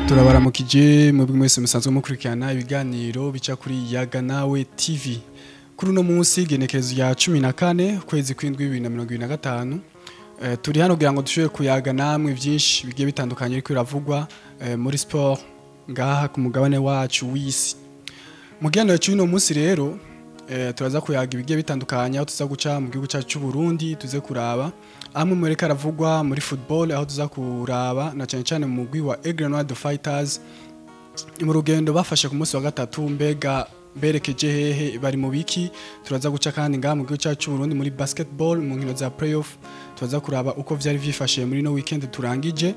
Turabaramukije mwebwe mwese musanzwe mukurikirana ibiganiro bica kuri Yaga Nawe TV. Kuri uno munsi genekerezo ya 14 kwezi kw'indwi 2025, turi hano kugira ngo dushobore kuyaga namwe byinshi bigiye bitandukanye ariko biravugwa muri sport ngaha ku mugabane wacu w'isi. Mu kiganiro cy'uno munsi rero turaza kuyaga ibigiye bitandukanye, aho tuza guca mu gihugu cyacu cy'u Burundi, tuze kuraba amwe muri karavugwa muri football, aho tuza kuraba na cyane cyane mu mugwi wa Aigle Noir the Fighters mu rugendo bafashe ku munsi wa gatatu, mbega berekeje hehe, bari mu biki. Turaza guca kandi ngaha mu gihugu cyacu cy'u Burundi muri basketball mu nkino za playoff, turaza kuraba uko vyari vyifashe muri no weekend turangije.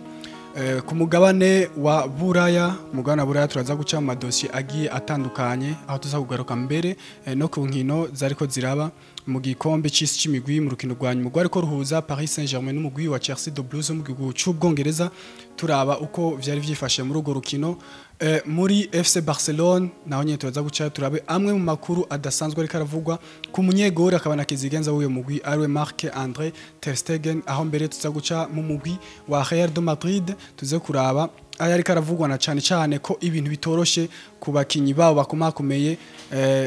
Ku mugabane wa Buraya, mugabane wa Buraya turaza guca mu madosiye agiye atandukanye, aho tuza kugaruka mbere no ku nkino zariko ziraba mu gikombe c'isi c'imigwi mu rukino rwa nyuma rwariko ruhuza Paris Saint-Germain n'umugwi wa Chelsea de Blues mu gihugu c'Ubwongereza, turaba uko vyari vyifashe muri urwo rukino. Muri FC Barcelone naho nyene turaza guca turabe amwe mu makuru adasanzwe ariko aravugwa ku munyegori akaba na kizigenza w'uyo mugwi ariwe Marc-André ter Stegen, aho mbere tuza guca mu mugwi wa Real de Madrid tuze kuraba aya ariko aravugwa na cyane cyane ko ibintu bitoroshe ku bakinyi babo bakomakomeye.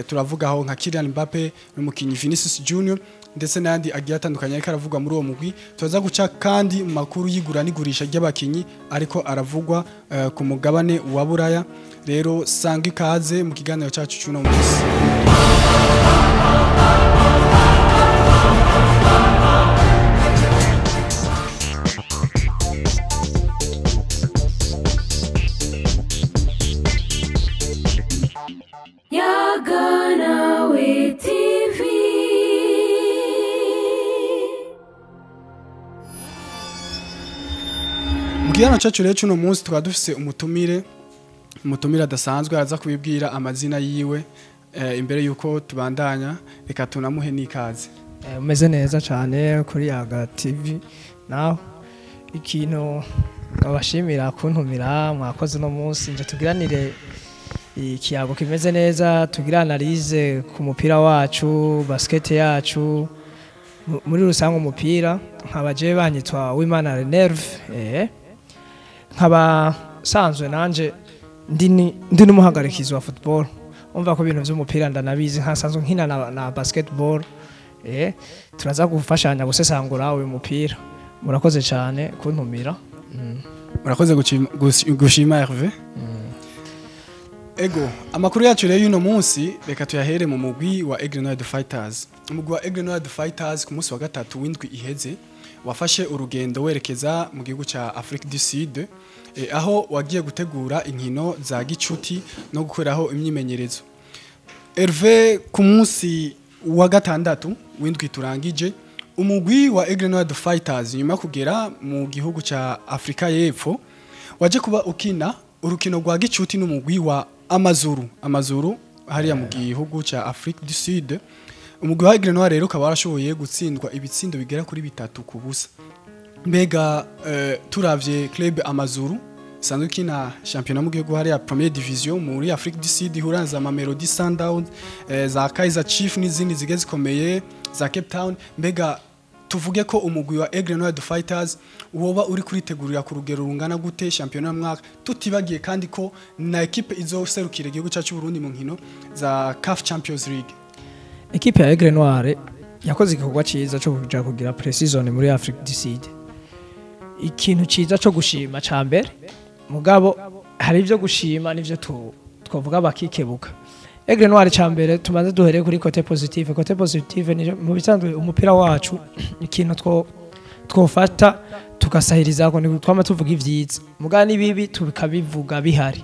Turavuga aho nka Kylian Mbappe n'umukinyi Vinicius Junior ndetse n'andi agiye atandukanye ariko aravugwa muri uwo mugwi. Turaza guca kandi mu makuru y'igura n'igurisha ry'abakinyi ariko aravugwa ku mugabane wa Buraya. Rero sanga ikaze mu kiganiro cyacu cy'uno munsi. Yaga Nawe TV. Mu kiganiro cyacu rero cy'uno munsi tukaba dufise umutumire adasanzwe, araza kubibwira amazina yiwe. Imbere yuko tubandanya reka tunamuhe n'ikaze. Umeze neza cyane kuri Yaga TV. Naho ikintu abashimira kuntumira mwakoze no munsi nje tugiranire ikiyago kimeze neza, tugira analyse ku mupira wacu, basket yacu muri rusange umupira. Nkaba je banyitwa Uwimana Nerve, nkaba sanzwe nanje ndi n'umuhagarikizi wa football. Umva ko ibintu vy'umupira ndanabizi, nkasanzwe nkina na basketball. Turaza gufashanya gusesangura uyu mupira. Murakoze cyane kuntumira. Murakoze gushima Hervé. Ego, amakuru yacu rero y'uno munsi reka tuyahere mu mugwi wa Aigle Noir the Fighters. Umugwi wa Aigle Noir the Fighters ku munsi wa gatatu w'indwi iheze wafashe urugendo werekeza mu gihugu ca Afrique du Sud, aho wagiye gutegura inkino za gicuti no gukoreraho imyimenyerezo. Hervé, ku munsi wa gatandatu w'indwi turangije, umugwi wa Aigle Noir the Fighters nyuma kugera mu gihugu ca Afrika y'Epfo waje kuba ukina urukino rwa gicuti n'umugwi wa Amazuru hariya mu gihugu ca Afrique du Sud. Umugwi wa Aigle Noir rero ukaba warashoboye gutsindwa ibitsindo bigera kuri 3-0. Mbega turavye club Amazuru isanzwe ikina championnat mu gihugu hariya Première Division muri Afrique du Sud, ihura za Mamelodi Sundowns, za Kaizer Chiefs n'izindi zigiye zikomeye za Cape Town. Mbega tuvuge ko umugwi wa Aigle Noir the Fighters woba uri kuritegurira ku rugero rungana gute championnat mwaka, tutibagiye kandi ko na equipe izoserukira igihugu cyacu Burundi mu nkino za CAF Champions League? Equipe ya Aigle Noir yakoze igikorwa ciza cyo kuja kugira pre-season muri Afrique du Sud. Ikintu ciza cyo gushima ca mbere, mugabo hari ivyo gushima n'ivyo twovuga bakikebuka. Aigle Noir ca mbere tumaze duhere kuri côté positive. Côté positive ni mu bisanzwe umupira wacu ikintu twofata tugasahiriza ko ni twama tuvuga ivyiza, mugabo nibibi tukabivuga bihari.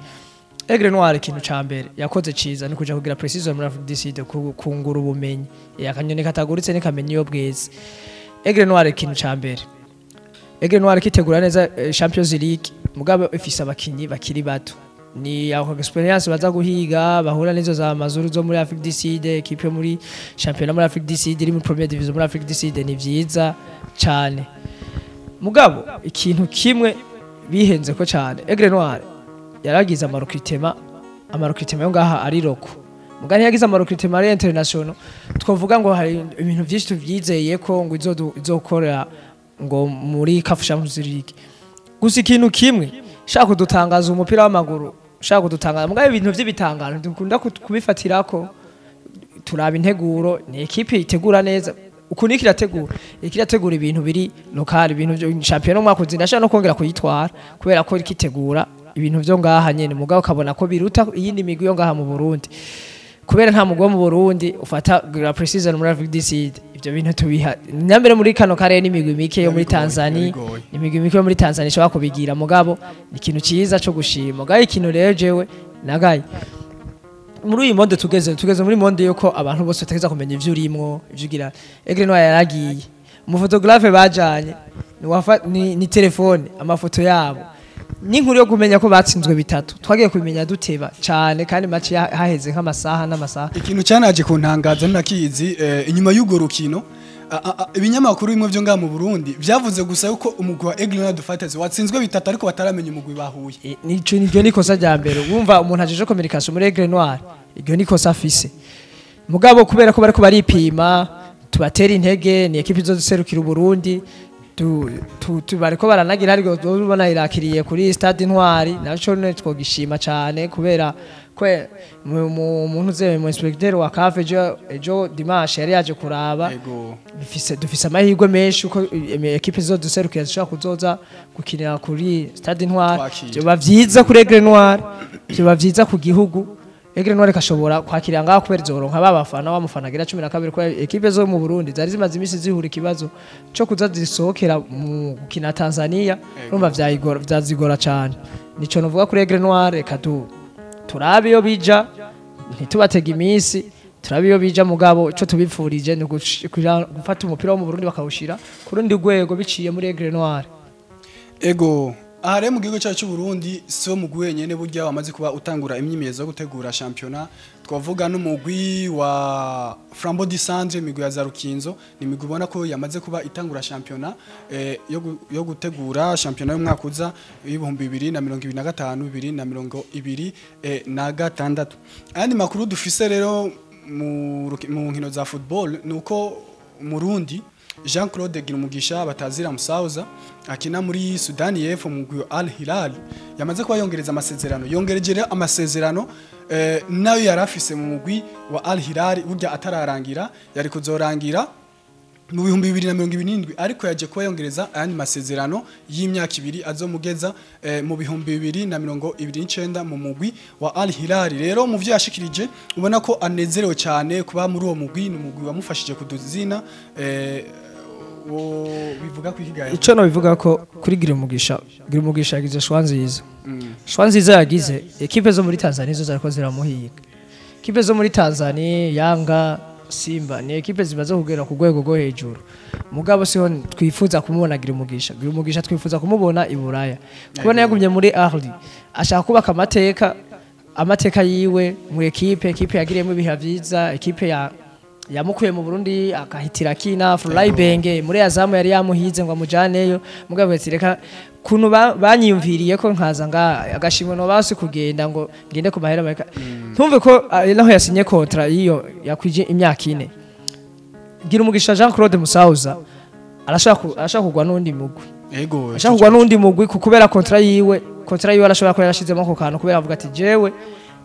Aigle Noir ikintu ca mbere yakoze ciza ni kuja kugira pre-season muri Afrique du Sud, kungura ubumenyi. Akanyoni kataguritse nikamenya iyo bweze. Aigle Noir ikintu ca mbere, Aigle Noir kitegura neza Champions League, mugabo ifise abakinyi bakiri bato, ni aho experience baza guhiga bahura nizo za Amazuru zo muri Afrique du Sud, equipe yo muri championnat muri Afrique du Sud iri muri Première Division muri Afrique du Sud, ni vyiza cyane. Mugabo ikintu kimwe bihenze ko cyane, Aigle Noir yaragize amarecrutement yo ngaha ari roko, mugani yagize amarecrutement ari international. Twovuga ngo hari ibintu byinshi tuvyizeye ko ngo izokora ngo muri CAF Champions League. Gusa ikintu kimwe Shaka kudutangaza umupira w'amaguru, shaka kudutangaza mugabo ibintu vy'ibitangano dukunda kubifatirako. Turaba integuro, ni ekipe itegura neza ukuntu ikirategura, ikirategura ibintu biri local, ibintu byo champion umwaka uzi ndashaka no kongera kuyitwara kubera ko ikitegura ibintu vyo ngaha nyene, mugabo ukabona ko biruta iyindi migwi yo ngaha mu Burundi, kubera nta mugwi wo mu Burundi ufata la pre-season muri Afrique du Sud. Ivyo bintu tubiha nyambere muri kano karere n'imigwi mike yo muri Biragoye, Tanzania, biragoye. imigwi mike yo muri Tanzania ishobora kubigira, mugabo ni ikintu ciza co gushima. Mugabo ikintu rero jewe nagaye muri uyu monde tugeze muri monde yuko abantu bose bategeza kumenya ivyo urimwo, ivyo ugira. Aigle Noir yaragiye, umuphotographe bajanye ni telefone, amafoto yabo n'inkuru yo kumenya ko batsinzwe 3 twagiye kubimenya duteba cane, kandi match haheze nk'amasaha n'amasaha. Ikintu cyanaje kuntangaza ntakizi, inyuma y'urwo rukino ibinyamakuru bimwe vyo ngaha mu Burundi vyavuze gusa yuko umugwi wa Aigle Noir Fighters watsinzwe 3 ariko bataramenya umugwi bahuye. Nico niryo nikosa rya mbere wumva umuntu ajeje communication muri Aigle Noir, iryo nikosa afise. Mugabo kubera ko bariko baripima, tubatera intege, ni ekipe izoserukira Uburundi, bariko baranagira, ariko ubona irakiriye kuri Stade Intwari, naco ne twogishima cane kubera kwe umuntu uze mu inspecteur wa CAF ejo dimanche yari yaje kuraba. Dufise amahirwe menshi uko ekipe zizoduserukira zishobora kuzoza gukinira kuri Stade Intwari. Kwakira. Vyoba vyiza kuri Aigle Noir, vyoba vyiza ku gihugu. Aigle Noir ikashobora kwakira ngaho kubera izoronka babafana bamufana agira 12, kubera ekipe zo mu Burundi zari zimaze imisi zihura ikibazo co kuza zisohokera mu gukina Tanzania, urumva vyazigora cane. Nico novuga kuri Aigle Noir, reka turabe iyo bija, ntitubatega iminsi, turabe iyo bija, mugabo ico tubipfurije ni gufata umupira wo mu Burundi bakawushira ku rundi rwego biciye muri Aigle Noir. Ego, aha rero mu gihugu cyacu cy'u Burundi si wo mugwi wenyene burya wamaze kuba utangura imyimenyerezo yo gutegura shampiyona, twavuga n'umugwi wa Flambeau du Centre, imigwi ya za Rukinzo, ni imigwi ubona ko yamaze kuba itangura shampiyona yo gutegura shampiyona y'umwaka uza 2025 2026. Ayandi makuru dufise rero mu nkino za football ni uko Umurundi Jean Claude Girumugisha batazira Musauza akina muri Sudani y'Epfo mu mugwi wa Al Hilal yamaze kuba yongereza amasezerano, yongereje rero amasezerano nayo yari afise mu mugwi wa Al Hilal burya atararangira, yari kuzorangira mu 2027, ariko yaje kuba yongereza ayandi masezerano y'imyaka 2 azomugeza mu 2029 mu mugwi wa Al Hilal. Rero mu vyo yashikirije ubona ko anezerewe cyane kuba muri uwo mugwi, ni umugwi wamufashije kuduzina wo bivuga ku ikigaye. Ico no bivuga ko kuri Girumugisha, Girumugisha yagize choix nziza. Choix nziza yagize, ekipe zo muri Tanzania zo zariko ziramuhiga. Ekipe zo muri Tanzania, Yanga, Simba ni ekipe zimaze kugera ku rwego rwo hejuru. Mugabo siho twifuza kumubona Girumugisha. Girumugisha twifuza kumubona i Buraya. Kubona yagumye muri Ahli, ashaka kubaka amateka yiwe mu ekipe yagiriyemo ibihe vyiza, ekipe yamukuye mu Burundi akahitira kina Fly Benge muri Azamu yari yamuhize ngo amujaneyo, mugabo ati reka kuntu banyiyumviriye ko nkaza nga agashimwe no basi kugenda ngo ngende ku mahera make. Ntumve ko naho yasinye contrat iyo yakwije imyaka 4. Girumugisha Jean Claude Musauza arashaka kugwa n'undi mugwi. Ashaka kugwa n'undi mugwi kubera contrat yiwe arashobora ko yarashizemo ako kantu kubera avuga ati jewe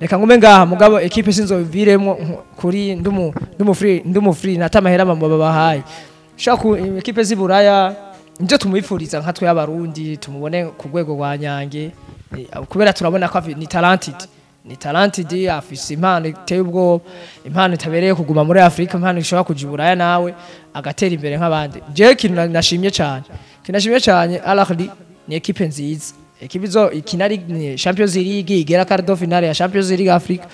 reka ngume ngaha, mugabo ekipe sinzoviremo kuri ndumu free natamahera mama babahaye. Shaka ekipe z'iburaya nje tumwifuriza nka twe y'abarundi tumubone ku rwego rwa Nyange, kubera turabona ko ni talented, ni talented, afise impano iteye ubwoba, impano itabereye kuguma muri Afrika, impano ishobora kuja iburaya nawe agatera imbere nk'abandi. Jewe ikintu nashimye cyane, kinashimye cyane Al Ahly ni ekipe nziza, ekipe zo ikina ni Champions League, igera quart de finale ya Champions League Africa.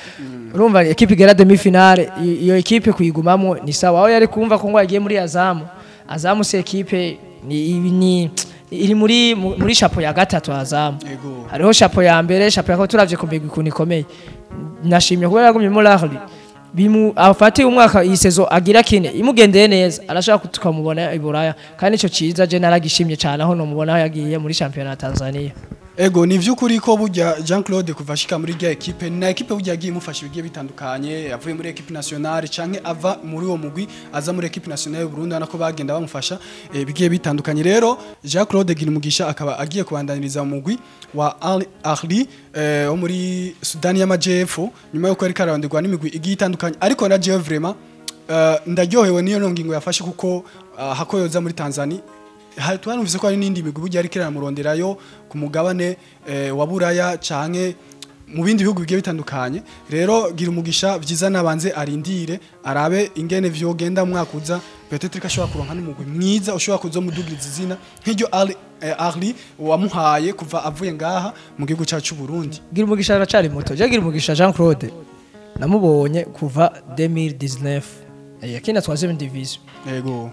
Urumva ekipe igera demi finale, iyo ekipe kuyigumamo ni sawa. Aho yari kumva ko ngo yagiye muri Azamu, Azamu se ekipe ni iri muri chapeau ya gatatu Azamu. Hariho chapeau ya mbere, chapeau ya turavye ku migwi ikuntu ikomeye. Nashimye kubera yagumye muri Ahly. Bimu afati umwaka iyi saison agira kine imugendeye neza, arashaka tukamubona i Buraya, kandi ico ciza je naragishimye cyane aho no mubona yagiye muri championnat ya Tanzania. Ego, ni vy'ukuri ko burya Jean Claude kuva ashika muri rya ekipe, na ekipe burya yagiye imufasha ibigiye bitandukanye, yavuye muri ekipe nationale canke ava muri uwo mugwi aza muri ekipe nationale y'u Burundi, nako bagenda bamufasha bigiye bitandukanye. Rero Jean Claude Girumugisha akaba agiye kubandaniriza mu mugwi wa Al Ahly wo muri Sudani y'Amajepfo, nyuma yuko yari karandirwa n'imigwi igiye itandukanye. Ariko na jewe vraiment ndaryohewe niyo ngingo yafashe, kuko hako yoza muri Tanzania twanumvise ko hari n'indi migwi burya ariko iramuronderayo ku mugabane wa Buraya canke mu bindi bihugu bigiye bitandukanye. Rero gira umugisha vyiza nabanze arindire arabe ingene vyogenda mu mwaka uza, peut-être ko ashobora kuronka n'umugwi mwiza ushobora kuzomudugiriza izina nk'iryo Al Ahly wamuhaye kuva avuye ngaha mu gihugu cyacu Burundi. Gira umugisha aracari muto. Je gira umugisha Jean Claude namubonye kuva 2019, yakina 3e division.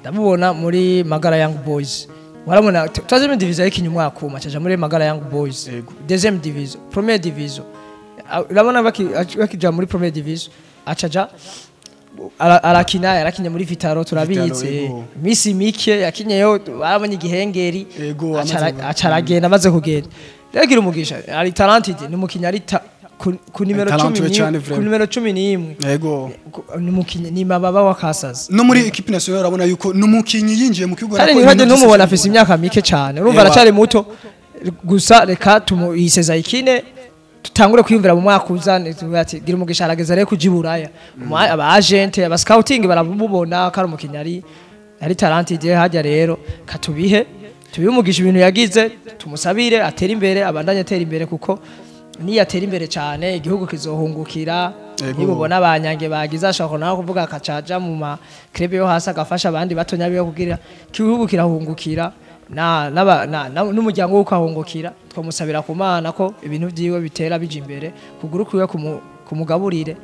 Ndamubona muri Magara Young Boys, warabona 3e division yakinye umwaka umwe, acaja muri Magara Young Boys. Deuxième division, première division. Urabona bakija muri première division, acaja arakina, yarakinye muri Vitaro, turabizi. Misi mike yakinyeyo, barabonye igihengeri. Acaragenda, amaze kugenda. Rero gira umugisha ari talented, ni umukinyi ari ku nimero Talentueux 10 cane ku vraiment. nimero 11. Ni umukinyi, ni mababa wa Kasazi. No muri equipe nationale urabona yuko n'umukinyi yinjiye mu kibuga kandi arakora ntihajye ibintu ntumubona byose. Afise imyaka mike cane, urumva aracari muto. Gusa reka tumu iseza ikine, tutangure kwiyumvira mu mwaka uza. Tuvuga ati gira umugisha arageza rero kuja i Buraya. Aba agent, aba scouting baramubona ko ari umukinyi ari talented hajya. Rero katubihe tubihe umugisha ibintu yagize, tumusabire atere imbere, abandanye atera imbere, kuko niyo atera imbere cyane igihugu kizohungukira. Nibubona abanyange bagize, ashobora nawe kuvuga akacaja mu ma club yo hasi, agafasha abandi batonya biwe kugira igihugu kirahungukira na n'umuryango we ukahungukira. Twamusabira ku Mana ko ibintu vyiwe bitera bija imbere, kuguru kwiwe kumugaburire.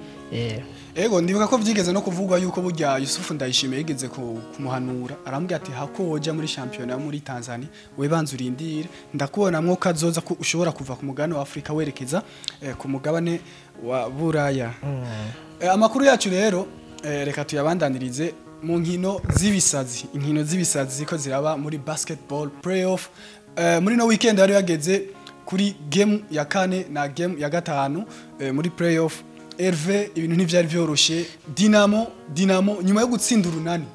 Ego, ndibuka ko vyigeze no kuvugwa yuko burya Yusufu Ndayishimiye yigeze kumuhanura, arambwira ati hako woja muri championnat muri Tanzania, we banza urindire, ndakubonamwo kazoza ko ushobora kuva ku mugabane wa Afrika werekeza ku mugabane wa Buraya. Amakuru yacu rero reka tuyabandanirize mu nkino z'ibisazi. Inkino z'ibisazi ziko ziraba muri basketball playoff. Muri no weekend yari yageze kuri game ya kane na game ya gatanu muri playoff. Hervé, ibintu ntivyari vyoroshe. Dinamo nyuma yo gutsinda Urunani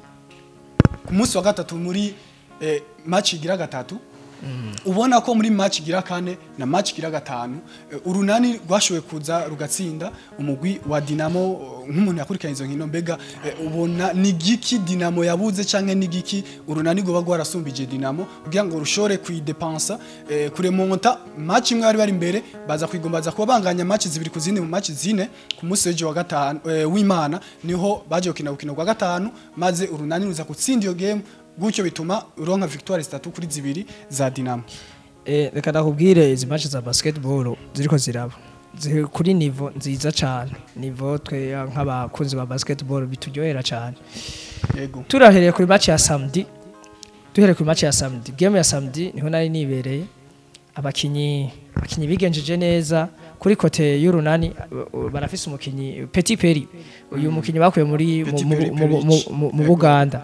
ku munsi wa gatatu muri match igira gatatu, ubona ko muri match igira kane na match igira gatanu Urunani rwashoboye kuza rugatsinda umugwi wa Dinamo. Nk'umuntu yakurikiranye izo nkino, mbega ubona ni giki Dinamo yabuze, canke ni giki Urunani rwoba rwarasumbije Dinamo kugira ngo rushore kuyidepansa, kuremonta match imwe bari imbere, baza kwigombaza kuba banganya match zibiri ku zindi mu match zine? Ku munsi w'ejo wa gatanu w'Imana niho baje gukina urukino rwa gatanu, maze Urunani ruza gutsinda iyo game, gutyo bituma uronka victoire 3-2 za Dinamo. Reka ndakubwire, izi match za basketball ziriko ziraba ziri kuri niveau nziza cyane, niveau twe nk'abakunzi ba basketball bituryohera cyane. Turahereye kuri match ya samedi, duhereye kuri match ya samedi, game ya samedi niho nari nibereye. Abakinyi bigenjeje neza. Kuri côté y'Urunani barafise umukinyi Petit Peri, uyu mukinyi bakuye muri Petit Peri mu Peric. mu Buganda.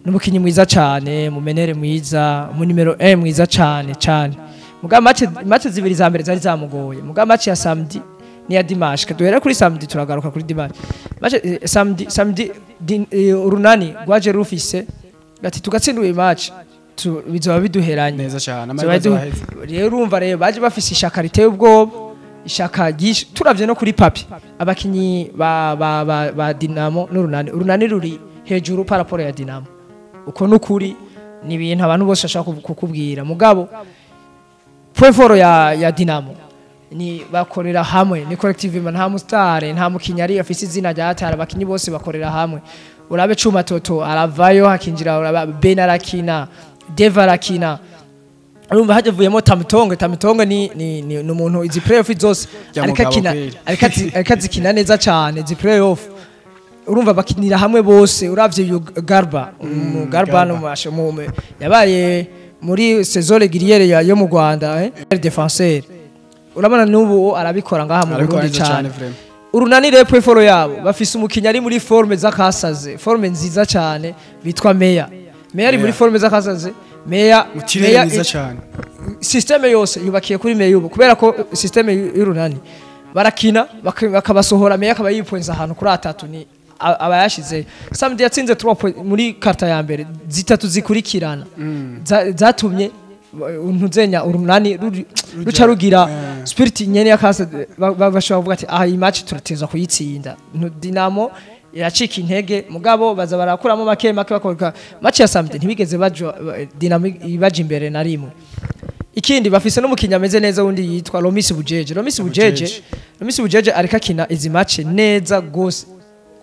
Ni umukinyi mwiza cyane, mu meneur mwiza, mu nimero 1 mwiza cyane cyane. Muga match zibiri za mbere zari zamugoye, muga match ya samedi ni ya dimanche. Duhere kuri samedi, turagaruka kuri dimanche. Match samedi Urunani rwaje rufise ati tugatsinda uyu match bizoba biduheranye. Neza cyane. Zoba Amahirwe azaheze. Rero urumva rero baje bafise ishaka riteye ubwoba, ishaka ryinshi. Turavye no kuri papier, abakinyi ba Dinamo n'Urunani, Urunani ruri hejuru par rapport ya Dinamo. Uko nukuri, ni ibintu abantu bose bashaka kukubwira. Mugabo point fort ya Dinamo ni bakorera hamwe, ni collective. Nta mu star, nta mukinyi ari afise izina rya atara, abakinyi bose bakorera hamwe. Urabe Cuma Toto aravayo hakinjira, uraba Ben arakina, Deva arakina, urumva hajavuyemo Tamitonge. Tamitonge ni umuntu izi playoff zose Rya ariko mugabo akina kweli. ariko azikina neza cyane izi playoff. Urumva bakinira hamwe bose. Uravye uyu Garba, Garba Garba. no yabaye muri saison régulière yo mu Rwanda, défenseur, urabona n'ubu arabikora ngaha mu Arabikora Burundi neza cyane. Cyane vraiment. Urunani rero point fort yabo, bafise umukinyi ari muri forme z'akasaze, forme nziza cyane, bitwa Meya. Meya ari muri Meya. forme z'akasaze. Meya Mutirere Meya mwiza cyane. Système yose yubakiye kuri Meya ubu, kubera ko système y'Urunani barakina bakabasohora, Meya akaba yipoinza ahantu kuri atatu, ni aba yashize. Samedi yatsinze 3 points muri quart ya mbere, zitatu zikurikirana zatumye ntuzenya Urunani ruca rugira spirit nyene yakase, bashobora kuvuga ati aha iyi match turateza kuyitsinda. Dinamo iracika intege, mugabo baza barakuramo make make bakora match ya samedi, ntibigeze baja Dinamo ibaja imbere na rimwe. Ikindi, bafise n'umukinnyi ameze neza wundi yitwa Lomis Bujeje. Lomis Bujeje, Lomis Bujeje ariko akina izi match neza gose.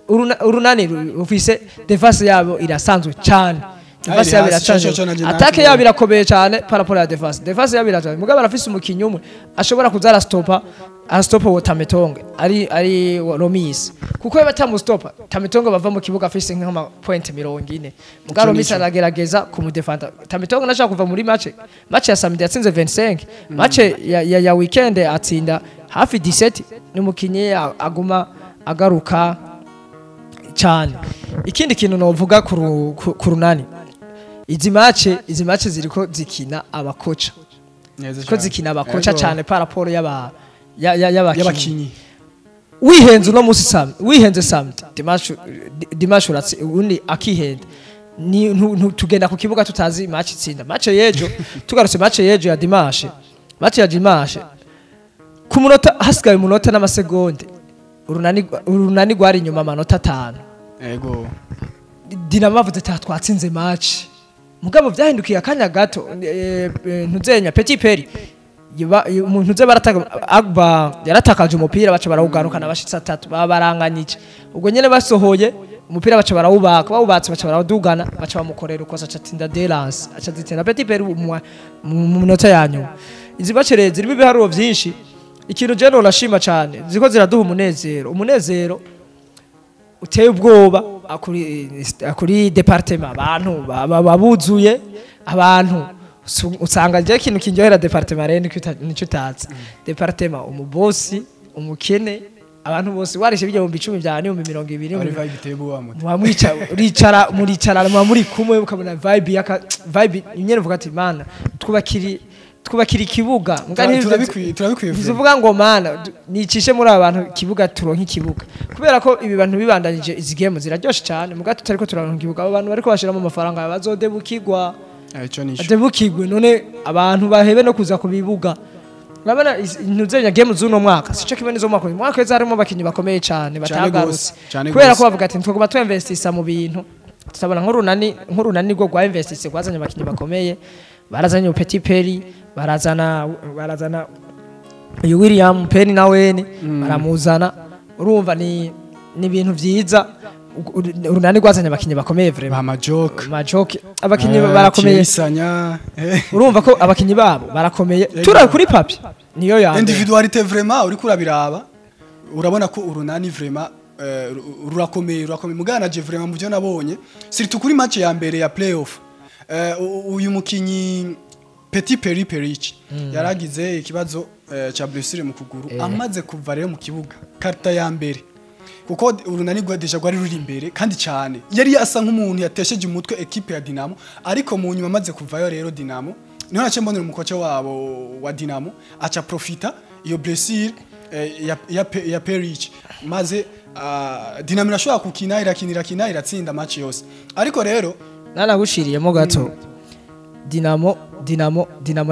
Urunani rufise défense yabo irasanzwe cyane, défense yabo hasi, irasanzwe, co nanje attaque nakubonye. yabo irakomeye cyane par rapport à défense. Défense yabo irasanzwe, mugabo barafise umukinnyi umwe ashobora kuza arastopa, arastopa uwo Tametonge ari Lomis, kuko iyo batamustopa Tametonge bava mu kibuga afise nk'ama point 40. Mugabo Ico Lomis nico. aragerageza kumudefenda. Tametonge nashaka kuva muri match ya samedi yatsinze 25, match ya weekend atsinda hafi 17. Ni umukinnyi aguma agaruka cyane. Ikindi kintu novuga ku Runani, izi match ziriko zikina abakoca Neza ko cyane. zikina abakoca Yego. cyane par rapport y'abakinyi. Y'abakinyi. Wihenze uno musi sam wihenze samedi, dimanche uratsi undi akihenda, ni tugenda ku kibuga tutazi match itsinda. Match yejo, tugarutse match yejo ya dimanche, match ya dimanche ku munota hasigaye umunota n'amasegonde, Urunani rwari inyuma amanota 5. Dinamo bavuze ati twatsinze match, mugabo byahindukiye akanya gato. Ntuzenya Petit Peri umuntu uze barataka Agba yaratakaje umupira, baca barawugarukana bashitse atatu, baba baranganyije. Ubwo nyene basohoye umupira baca barawubaka, bawubatse baca barawudugana, baca bamukorera ukosa, aca atsinda delance, aca zitsinda Petit Peri mu minota ya nyuma. Izi bacereye zirimo ibiharuro vyinshi. Ikintu je nashima cyane, ziko ziraduha umunezero uteye ubwoba akuri département, abantu babuzuye abantu. Usanga je ikintu kinjohera département rero nico utazi département, umubosi, umukene, abantu bose warishe bijya 10,000 bya 20,000. Ari vibe iteye ubwoba muto. Muba mwica uricara muricara muba muri kumwe, ukabona vibe yaka vibe nyene, uvuga ati mana twubakira ikibuga. Muga Turabikwiye. Ntizivuga ngo mana nicishe muri aba bantu ikibuga, turonke ikibuga, kubera ko ibi bantu bibandanije izi game ziraryoshe cyane, muga tutariko turaronka ikibuga, abo bantu bariko bashiramo amafaranga bazodebukirwa. Ico nico. Badebukirwe, none abantu bahebe no kuza ku bibuga. Urabona ntuzenya game z'uno mwaka sico kimwe n'izo mwaka. Uyu mwaka weza harimo abakinyi bakomeye cyane batagarutse, Gose, cane kubera gose. ko bavuga ati twaguma twinvestisa mu bintu tutabona. Nk'Urunani rwo rwa investise, rwazanye abakinyi bakomeye, barazanye Petit Peri, barazana uyu William Penny nawene baramuzana. Urumva ni ibintu vyiza. Urunani rwazanye abakinyi bakomeye vraiment. Ba Majok. Majoke, abakinyi barakomeye. Sanya. Urumva ko abakinyi babo barakomeye, tura kuri papier niyo ya mbere. Individualité vraiment, uriko urabiraba urabona ko Urunani vraiment rurakomeye. Mugana je vraiment mu byo nabonye, surtout kuri match ya mbere ya playoff, uyu mukinyi Petit Peri Peric yaragize ikibazo ca blessure mu kuguru. Amaze kuva rero mu kibuga quart ya mbere, kuko Urunani rwa déjà rwari ruri imbere kandi cyane, yari yasa nk'umuntu yatesheje umutwe équipe ya Dinamo, ariko mu nyuma amaze kuvayo rero Dinamo niho nace mbonera umukoca wabo wa Dinamo aca profita iyo blessure ya Peric, maze Dinamo irashobora kukina, irakina, irakina, iratsinda match yose. Ariko rero Nanagushiriyemo gato, Dinamo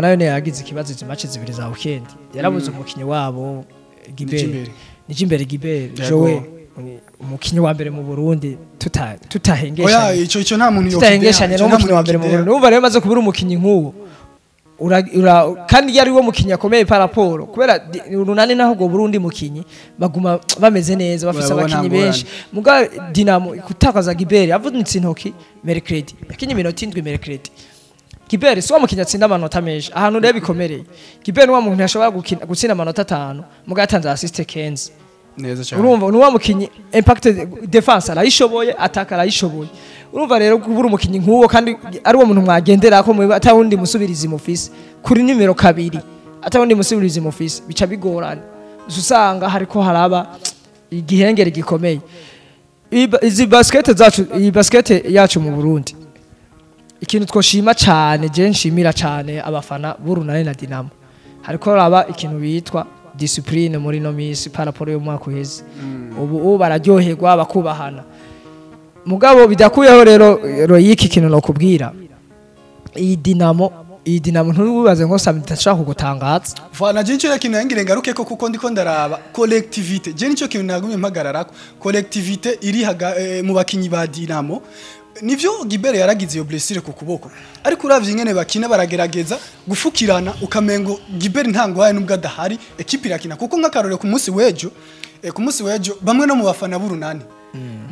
nayo niyo yagize ikibazo. Izi match zibiri za weekend yarabuze umukinyi wabo Gibert. Nijimbere. Nijimbere Gibert. Yego. Joe umukinyi wa mbere mu Burundi Oya, tutahengeshanye ico nta muntu tutahengeshanye ico nta n'umukinyi muntu wa mbere mu yokidea. Burundi. Urumva rero maze kubura umukinyi nk'uwo kandi yari wo mukinyi akomeye par rapport, kubera Urunani naho ubwo Burundi mukinyi baguma bameze neza, bafise Urabona abakinyi ngorane. benshi. Muga Dinamo gutakaza Gibert avunitse intoki mercredi, yakinye iminota 7 mercredi. Gibert si wa mukinyi atsinda amanota menshi. Ahantu rero bikomereye, Gibert ni wa muntu yashobora gukina gutsinda amanota 5, muga yatanze assist 15. Neza cyane. Urumva ni wa mukinyi impact, défense arayishoboye, attaque arayishoboye. Urumva rero kubura umukinyi nk'uwo kandi ari uwo muntu mwagendera ko mwe atawundi musubirizi mufise kuri nimero 2, atawundi musubirizi mufise, bica bigorana. Uca usanga hariko haraba igihengeri gikomeye. Izi basket zacu, iyi basket yacu mu Burundi Ikintu twoshima cyane, je nshimira cyane abafana b'Urunani na Dinamo, hariko raba ikintu bitwa discipline muri no misi par rapport y'umwaka uheze. Ubu bararyoherwa, bakubahana. Mugabo bidakuyeho rero Royiki, ikintu no kubwira iyi Dinamo ntubibaze ngo samedi itashaka kugutangaza. Voilà, je nico kintu yangire ngaruke ko, kuko ndiko ndaraba collectivité. Je nico kintu nagumye mpagararako, collectivité iri mu bakinyi ba Dinamo. Nivyo, Gibere yaragize iyo blessure ku kuboko, ariko uravye ingene bakina, baragerageza gufukirana, ukamengo Gibere ntango nubwo adahari équipe irakina. Kuko nk'akarore ku munsi w'ejo bamwe no mu bafana b'Urunani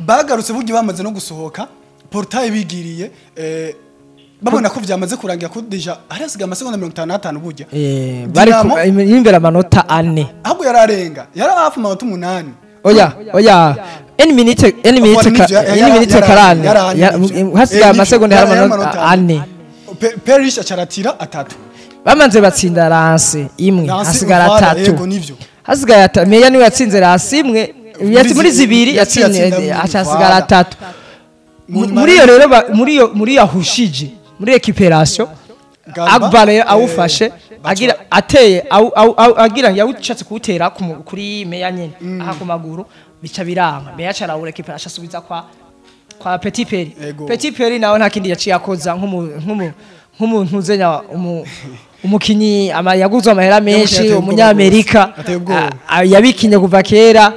bagarutse buryo bamaze no gusohoka portail, bigiriye babona ko vyamaze kurangira, ko déjà hari hasigaye amasegonda 55 burya. Bari Dinamo imbere amanota 4. Ahubwo yararenga, yari hafi amanota 8. Oya, une minute 1 minute 40, hasigaye amasegonda, hari amanota 4. Perish acaratira atatu. Bamanze batsinda lancer imwe, Lancer, hasigara voilà, atatu. Yego, nivyo. Hasigaye atatu. Meya niwe yatsinze lancer imwe, muri zibiri yatsinze, yatsinda acasigara voilà. atatu. Muri iyo rero muri iyo ahushije muri récupération, Garba, Agbale awufashe, agira ateye agira yawushatse kuwutera kuri Meya nyene aha ku maguru, bica biranga. Meya aca arawurekipera, asubiza kwa Petit Peri. Petit Peri nawe nta kindi yaciye akoza nk'umuntu uzenya umukinyi yaguzwe amahera menshi, ateye ubwoba umunyamerika. Rwose. Ateye ubwoba. Yabikinye kuva kera,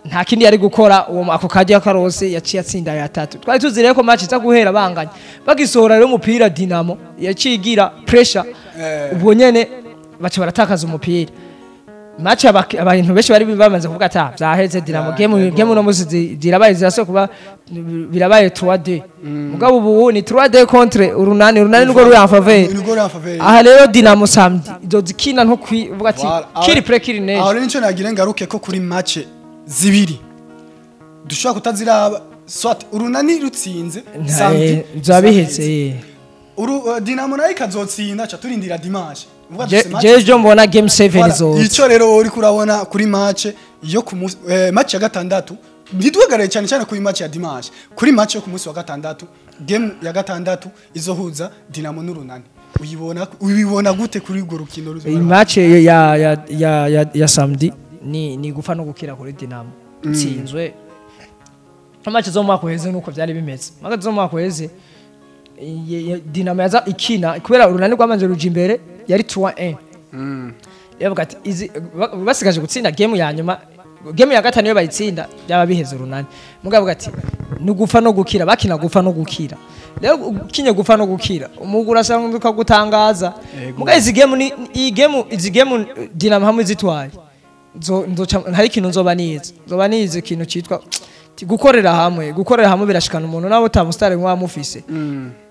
nta kindi yari gukora. Uwo ako kajya karose yaciye atsinda ya tatu. Twari tuzi rero ko match iza guhera banganya. Bagisohora rero umupira, Dinamo yaciye igira pressure. Ubwo nyene baca baratakaza umupira. Match abantu benshi bari bamaze kuvuga ati: "Ah, vyaheze Dinamo, game uno musi zirabaye, zirasubira kuba birabaye 3-2." Mugabo ubu ni 3-2 contre Urunani. Urunani nirwo ruri en faveur. Nirwo ruri en faveur. Aha rero Dinamo samedi izozikina nko kwivuga ati Voilà. qu'il pleut, qu'il neige. Aho rero nico nagira ngaruke ko kuri match zibiri dushobora kutaziraba, soit Urunani rutsinze samedi, Byaba bihetse. Dinamo nayo ikazotsinda, ca turindira dimanche. Uvuga dufise match Je jo mbona game 7 Voilà. izoza. Ico rero uri kurabona kuri match yo ku munsi, match ya gatandatu, ntituhagarare cyane cyane kuri match ya dimanche, kuri match yo ku munsi wa gatandatu, game ya gatandatu izohuza Dinamo n'Urunani, uyibona, ubibona gute kuri urwo rukino Iyi ruzoba? match ya samedi ni gupfa no gukira kuri Dinamo. Tsinzwe match zo mu mwaka uheze nuko byari bimeze. Match zo mu mwaka uheze Dinamo yaza ikina kubera Urunani rwamanje ruja imbere, yari 3-1. Yavuga ati izi basigaje gutsinda game ya nyuma, game ya gatanu, iyo bayitsinda byaba biheze Urunani. Mugabo ati ni gupfa no gukira, bakina gupfa no gukira. Rero ukinye gupfa no gukira, umugura asanga ukagutangaza. Mugabo izi game ni iyi game, izi game Dinamo hamwe zitwaye, nzoca hari ikintu nzoba nize, ikintu cyitwa gukorera hamwe. Gukorera hamwe birashikana umuntu nawe utamusitari nkuba mufise.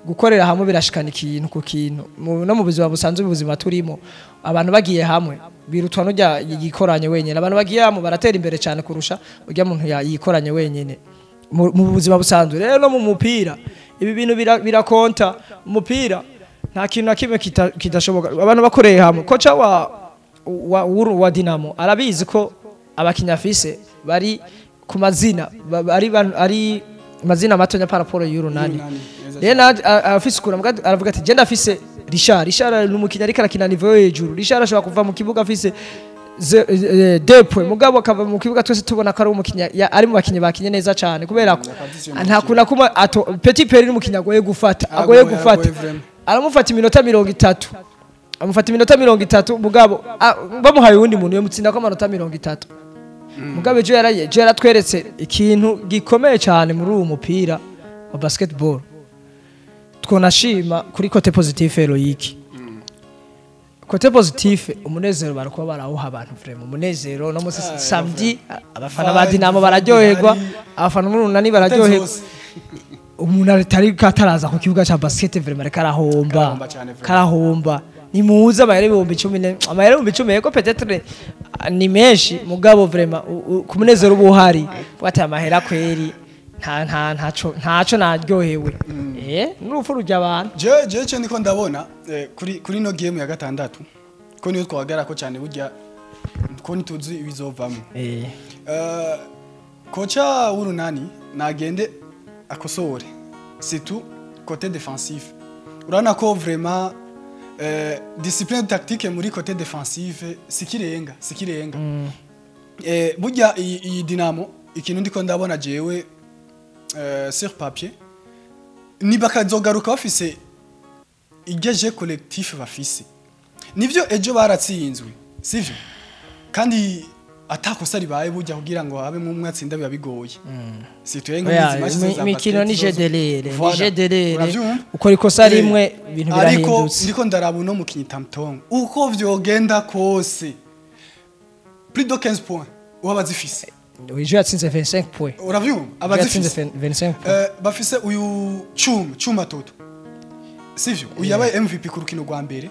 Gukorera hamwe birashikana ikintu ku kintu. No mu buzima busanzwe, ubuzima turimo, abantu bagiye hamwe birutwa n'ujya yikoranye wenyine. Abantu bagiye hamwe baratera imbere cyane kurusha ujya muntu yikoranye wenyine mu buzima busanzwe. Rero no mu mupira ibi bintu birakonta. Umupira nta kintu na kimwe kidashoboka abantu bakoreye hamwe. Koca wa Dinamo arabizi ko abakinnyi afise bari ku mazina ari mazina matonya par rapport y'Urunani. Y'Urunani, neza. Rero afise ukuntu aravuga ati: "Je ndafise Richard. Richard ni umukinnyi ariko arakina niveau yo hejuru. Richard ashobora kuva mu kibuga afise 2 points, mugabo akava mu kibuga twese tubona ko ari umukinnyi ari mu bakinnyi bakinye neza cyane, kubera ko Yakadisiyo nta kuntu kuma ato Petit Peri ni umukinnyi agoye gufata, agoye Agoye, gufata." Agoye vraiment. Aramufata iminota 30, amufata iminota 30, mugabo bamuhaye uwundi muntu yamutsinda ko amanota 30. Mugabo ejo yaratweretse ikintu gikomeye cyane muri uwo mupira wa basketball. Twonashima kuri côté positif, Loïc, côté positif, umunezero barakuba barawuha abantu vraiment. Umunezero no musi samedi, abafana ba Dinamo bararyoherwa, abafana b'Urunani bararyoherwa. Zose. Umuntu atari kataraza ku kibuga ca basket vraiment ariko arahomba. Karahomba cyane vraiment. Karahomba. Nimuze, amahera 10,000, amahera 10,000, yego, peut-être ni menshi, mugabo vraiment ku munezero uba uhari bwati amahera kweri nta ntaco naryohewe, n'urupfu rujya abantu. Je cyo ndiko ndabona kuri no game ya gatandatu, ko niyo twagara ko cyane burya ko ntituzi ibizovamo. Kocha w'Urunani nagende akosore surtout côté défensif. Urabona ko vraiment discipline tactique muri côté défensive sikirenga, sikirenga. Burya iyi Dinamo, ikintu ndiko ndabona jewe sur papier, ni bakazogaruka bafise igeje collectif bafise. Nivyo, ejo baratsinzwe, sivyo? Kandi atakosa ribaye, burya kugira ngo habe umwe atsinda biba bigoye. Situye Oya, nk'izi match za imikino ni basket. jeu de l'erreur, ni Voilà. jeu de l'erreur. Uravyumva? Ukora ikosa rimwe, ibintu Ariko birahindutse. ndiko ndaraba uno mukinyi Tamtong, uko vyogenda kose plus de 15 points uba bazifise. Ejo yatsinze 25 points. Uravyumva? Ejo yatsinze Abazifise. 25 points. Bafise uyu Chuma Toto, sivyo? Uyu yabaye MVP ku rukino rwa mbere,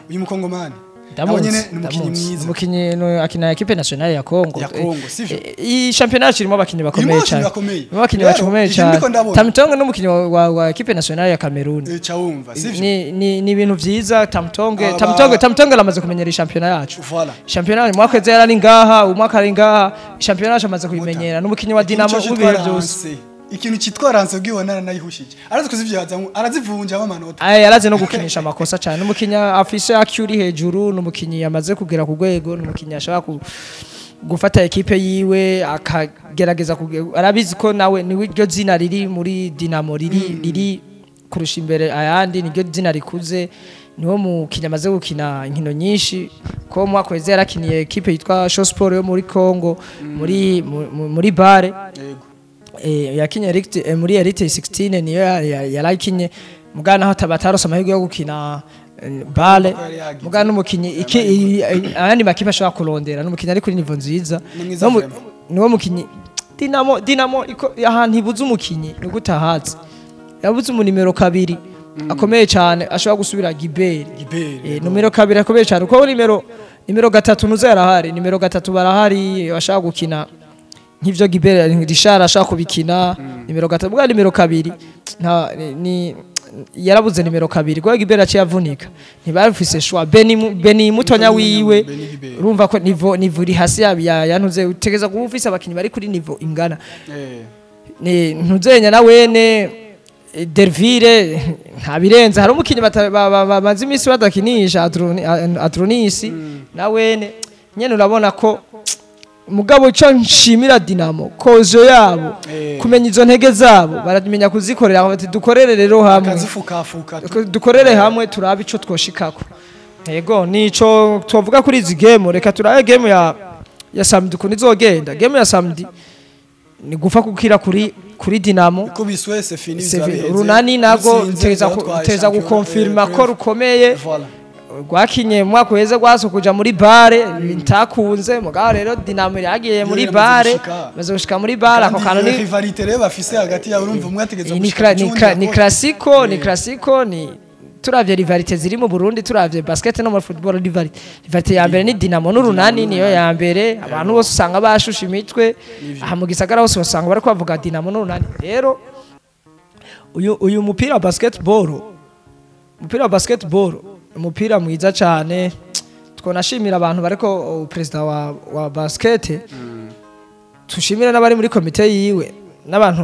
uyu mukongomani nawe Ndamuzi, nyene ni umukinyi ndamuzi. mwiza. Umukinyi akina équipe nationale ya Congo. Ya Congo, sivyo? Iyi championnat irimo abakinyi bakomeye Irimo abakinyi cyane. bakomeye. Irimo abakinyi Rero, bakomeye ikintu cyane. ndiko ndabona. Tamtonge n'umukinyi wa équipe nationale ya Cameroon. Ca wumva, sivyo? Ni ibintu vyiza Tamtonge. Tamtonge aramaze kumenyera iyi championnat yacu. Voilà. Championnat mwaka weze yarari ngaha, umwaka ari ngaha, championnat yacu amaze kuyimenyera. N'umukinyi wa Ikintu Dinamo cyo w'ibihe citwa byose. Lance. Ikintu cyitwa Lance ubwiwe naranayihushiye, arazi kuzivyaza, arazivunjamo amanota. Aye, yaraze no gukinisha amakosa cyane. N'umukinyi afise IQ iri hejuru, n'umukinyi yamaze kugera ku rwego, n'umukinyi ashobora gufata ekipe yiwe akagerageza arabizi ko nawe ni ryo zina riri muri Dinamo riri kurusha imbere ayandi, niryo zina rikuze. Niwo mukinyi amaze gukina inkino nyinshi, ko mu mwaka weze yarakiniye ekipe yitwa Show Sport yo muri Congo, muri BAL. Yego. Yakinye Elite, muri Elite 16 niyo yarakinye, mugana aho tabatarose amahirwe yo gukina BAL. Ko yari yagize. Mugana n'umukinyi ayandi makipe ashobora kurondera, n'umukinyi ari kuri niveau nziza. Ni mwiza vraiment. Niwo mukinyi Dinamo iko ahantu ibuze umukinyi ni gutahaza, yabuze umunimero 2 akomeye cyane ashobora gusubira Gibert. Gibert. Numero 2 akomeye cyane, kuko nimero 3 nuza yarahari, nimero 3 barahari bashaka gukina nk'ivyo Gibert Richard ashaka kubikina nimero 3, bwa nimero 2 nta ni yarabuze nimero 2 kuko Gibert aciye avunika, ntibafise choix. Beni mutonya wiwe. Beni Gibert. Urumva ko niveau iri hasi yabi yantuze, utegeza kuba ufise abakinyi bari kuri niveau ingana. Ni ntuzenya na wene Derville nta birenze, hari umukinyi bamaze iminsi badakinisha Adronisi na wene nyene urabona ko. Mugabo ico nshimira Dinamo, cohésion yabo, kumenya izo ntege zabo, baramenya kuzikorera, bati dukorere rero hamwe. Akazifukafuka. Dukorere hamwe turabe ico twoshikako. Yego, nico twovuga kuri izi game. Reka turabe game ya samedi ukuntu izogenda. Game ya samedi ni gufa kukira kuri Dinamo. Ko biswe c'est fini. Urunani nago teza gukonfirma ko rukomeye. Voilà. Rwakinye mu mwaka uheze, rwase kuja muri BAL, ntakunze. Mugabo rero Dinamo yagiye muri Yo, yamaze BAL. gushika. Maze gushika muri BAL, ako kantu Kandi ni rivalité rero bafise hagati yabo, urumva umwe ategeza ni ni classico, ni classico. Ni turavye rivalité ziri mu Burundi, turavye basket no muri football, rivalité ya mbere ni Dinamo n'Urunani, niyo ya mbere. Abantu bose usanga bashusha imitwe aha mu gisagara hose, usanga bari kubavuga Dinamo n'Urunani. Rero uyu mupira wa basketball, umupira wa basketball, umupira mwiza cyane. Twonashimira abantu bariko president wa basket, tushimire n'abari muri komite yiwe, n'abantu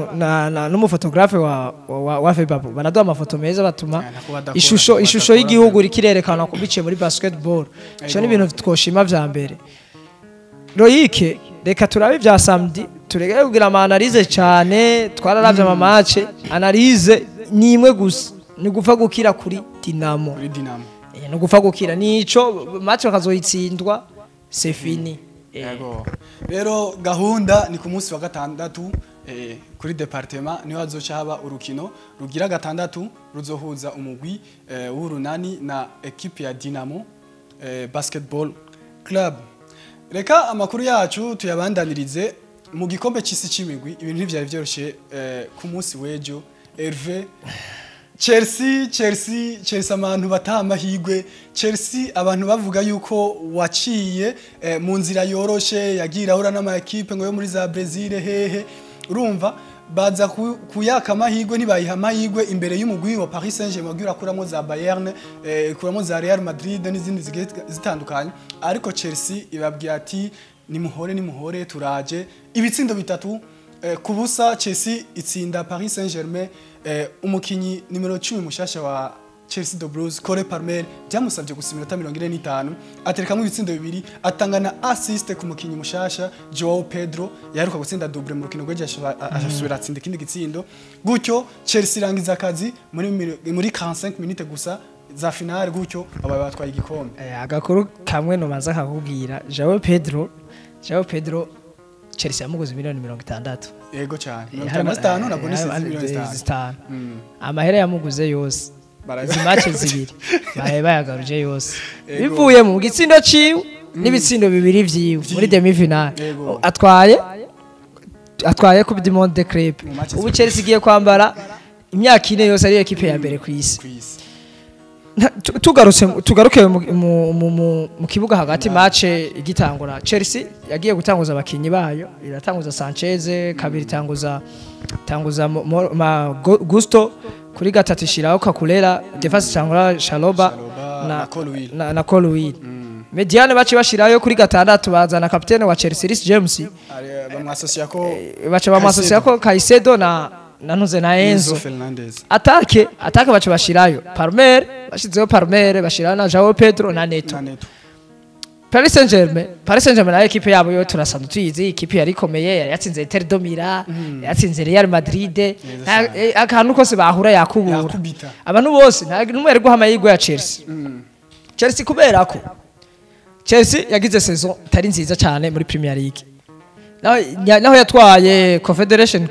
n'umuphotographe wa Febabu, baraduha amafoto meza batuma Nako badakora, ishusho nako ishusho badakora. y'igihugu rikirerekana ko biciye muri basketball. Ico ni ibintu twoshima vya mbere. Loïc, reka turabe ibya samedi, tureke kugira ama analyse cyane. Twararavye ama match, analyse ni imwe gusa, ni gupfa gukira kuri Dinamo. Kuri Dinamo. Ni gupfa gukira, nico match bakazoyitsindwa, c'est fini. Yego. Rero gahunda ni ku munsi wa gatandatu, kuri département niho hazoca haba urukino rugira gatandatu ruzohuza umugwi w'Urunani na equipe ya Dinamo Basketball Club. Reka amakuru yacu tuyabandanirize mu gikombe c'isi c'imigwi. Ibintu ntivyari vyoroshe ku munsi w'ejo. Hervé, Chelsea, Chelsea, Chelsea, abantu bataha amahigwe. Chelsea, abantu bavuga yuko waciye mu nzira yoroshe, yagira ahura n'ama equipe ngo yo muri za Brazil hehe, urumva baza kuyaka amahigwe, ntibayiha amahigwe imbere y'umugwi wa Paris Saint-Germain wagiye urakuramo za Bayern, ikuramo za Real Madrid n'izindi zigiye zitandukanye. Ariko Chelsea ibabwira ati nimuhore, nimuhore, turaje. Ibitsindo 3 ku busa, Chelsea itsinda Paris Saint-Germain. Umukinyi nimero 10 mushasha wa Chelsea the Blues, Cole Palmer byamusabye gusa iminota 45, aterekamo ibitsindo bibiri, atanga na assist ku mukinyi mushasha Joao Pedro yaheruka gutsinda double mu rukino rw'ejo, asubira atsinda ikindi gitsindo. Gutyo Chelsea irangiza akazi muri 45 minutes gusa za finale, gutyo abaye batwaye igikombe. Agakuru kamwe nobanza kakubwira, Joao Pedro Chelsea yamuguze miliyoni 60. Yego cyane, 55 na bonus miliyoni 5. 5. Amahera yamuguze yose, izi match zibiri bahe bayagaruje yose, bivuye mu gitsindo ciwe n'ibitsindo bibiri vyiwe muri demi finale. Atwaye Coupe du Monde des Clubs. Mu match Ubu zibiri. Chelsea igiye kwambara imyaka 4 yose ari ekipe ya mbere ku isi. Kw'isi. Tugarutse tugaruke mu kibuga hagati, match igitangura Chelsea yagiye gutanguza abakinyi bayo, iratanguza Sanchez kabiri, tanguza Gusto kuri gatatu, ishiraho Cucurella, défense itangura Chalobah Chalobah na na Colwill. na Colwill. Médiane baci bashirayo kuri gatandatu, bazana kapitene wa Chelsea Reece James. Bamwasosiya ko Baca bamwasosiya ko Caicedo na ntuze na Enzo Enzo Fernandez. Attaque baca bashirayo Palmer, bashizeho Palmer, bashirayo na Joao Pedro na Neto. Na Neto. Paris Saint-Germain nayo ekipe yabo yo turasanzwe tuyizi, ekipe yari ikomeye, yari yatsinze Inter de Milan, yatsinze Real Madrid. Cyane. Akantu kose bahura yakubura. Yakubita. Abantu bose nta numwe yari guha amahirwe ya Chelsea. Chelsea, kubera ko Chelsea yagize saison itari nziza cyane muri Premier League, naho yatwaye Confederation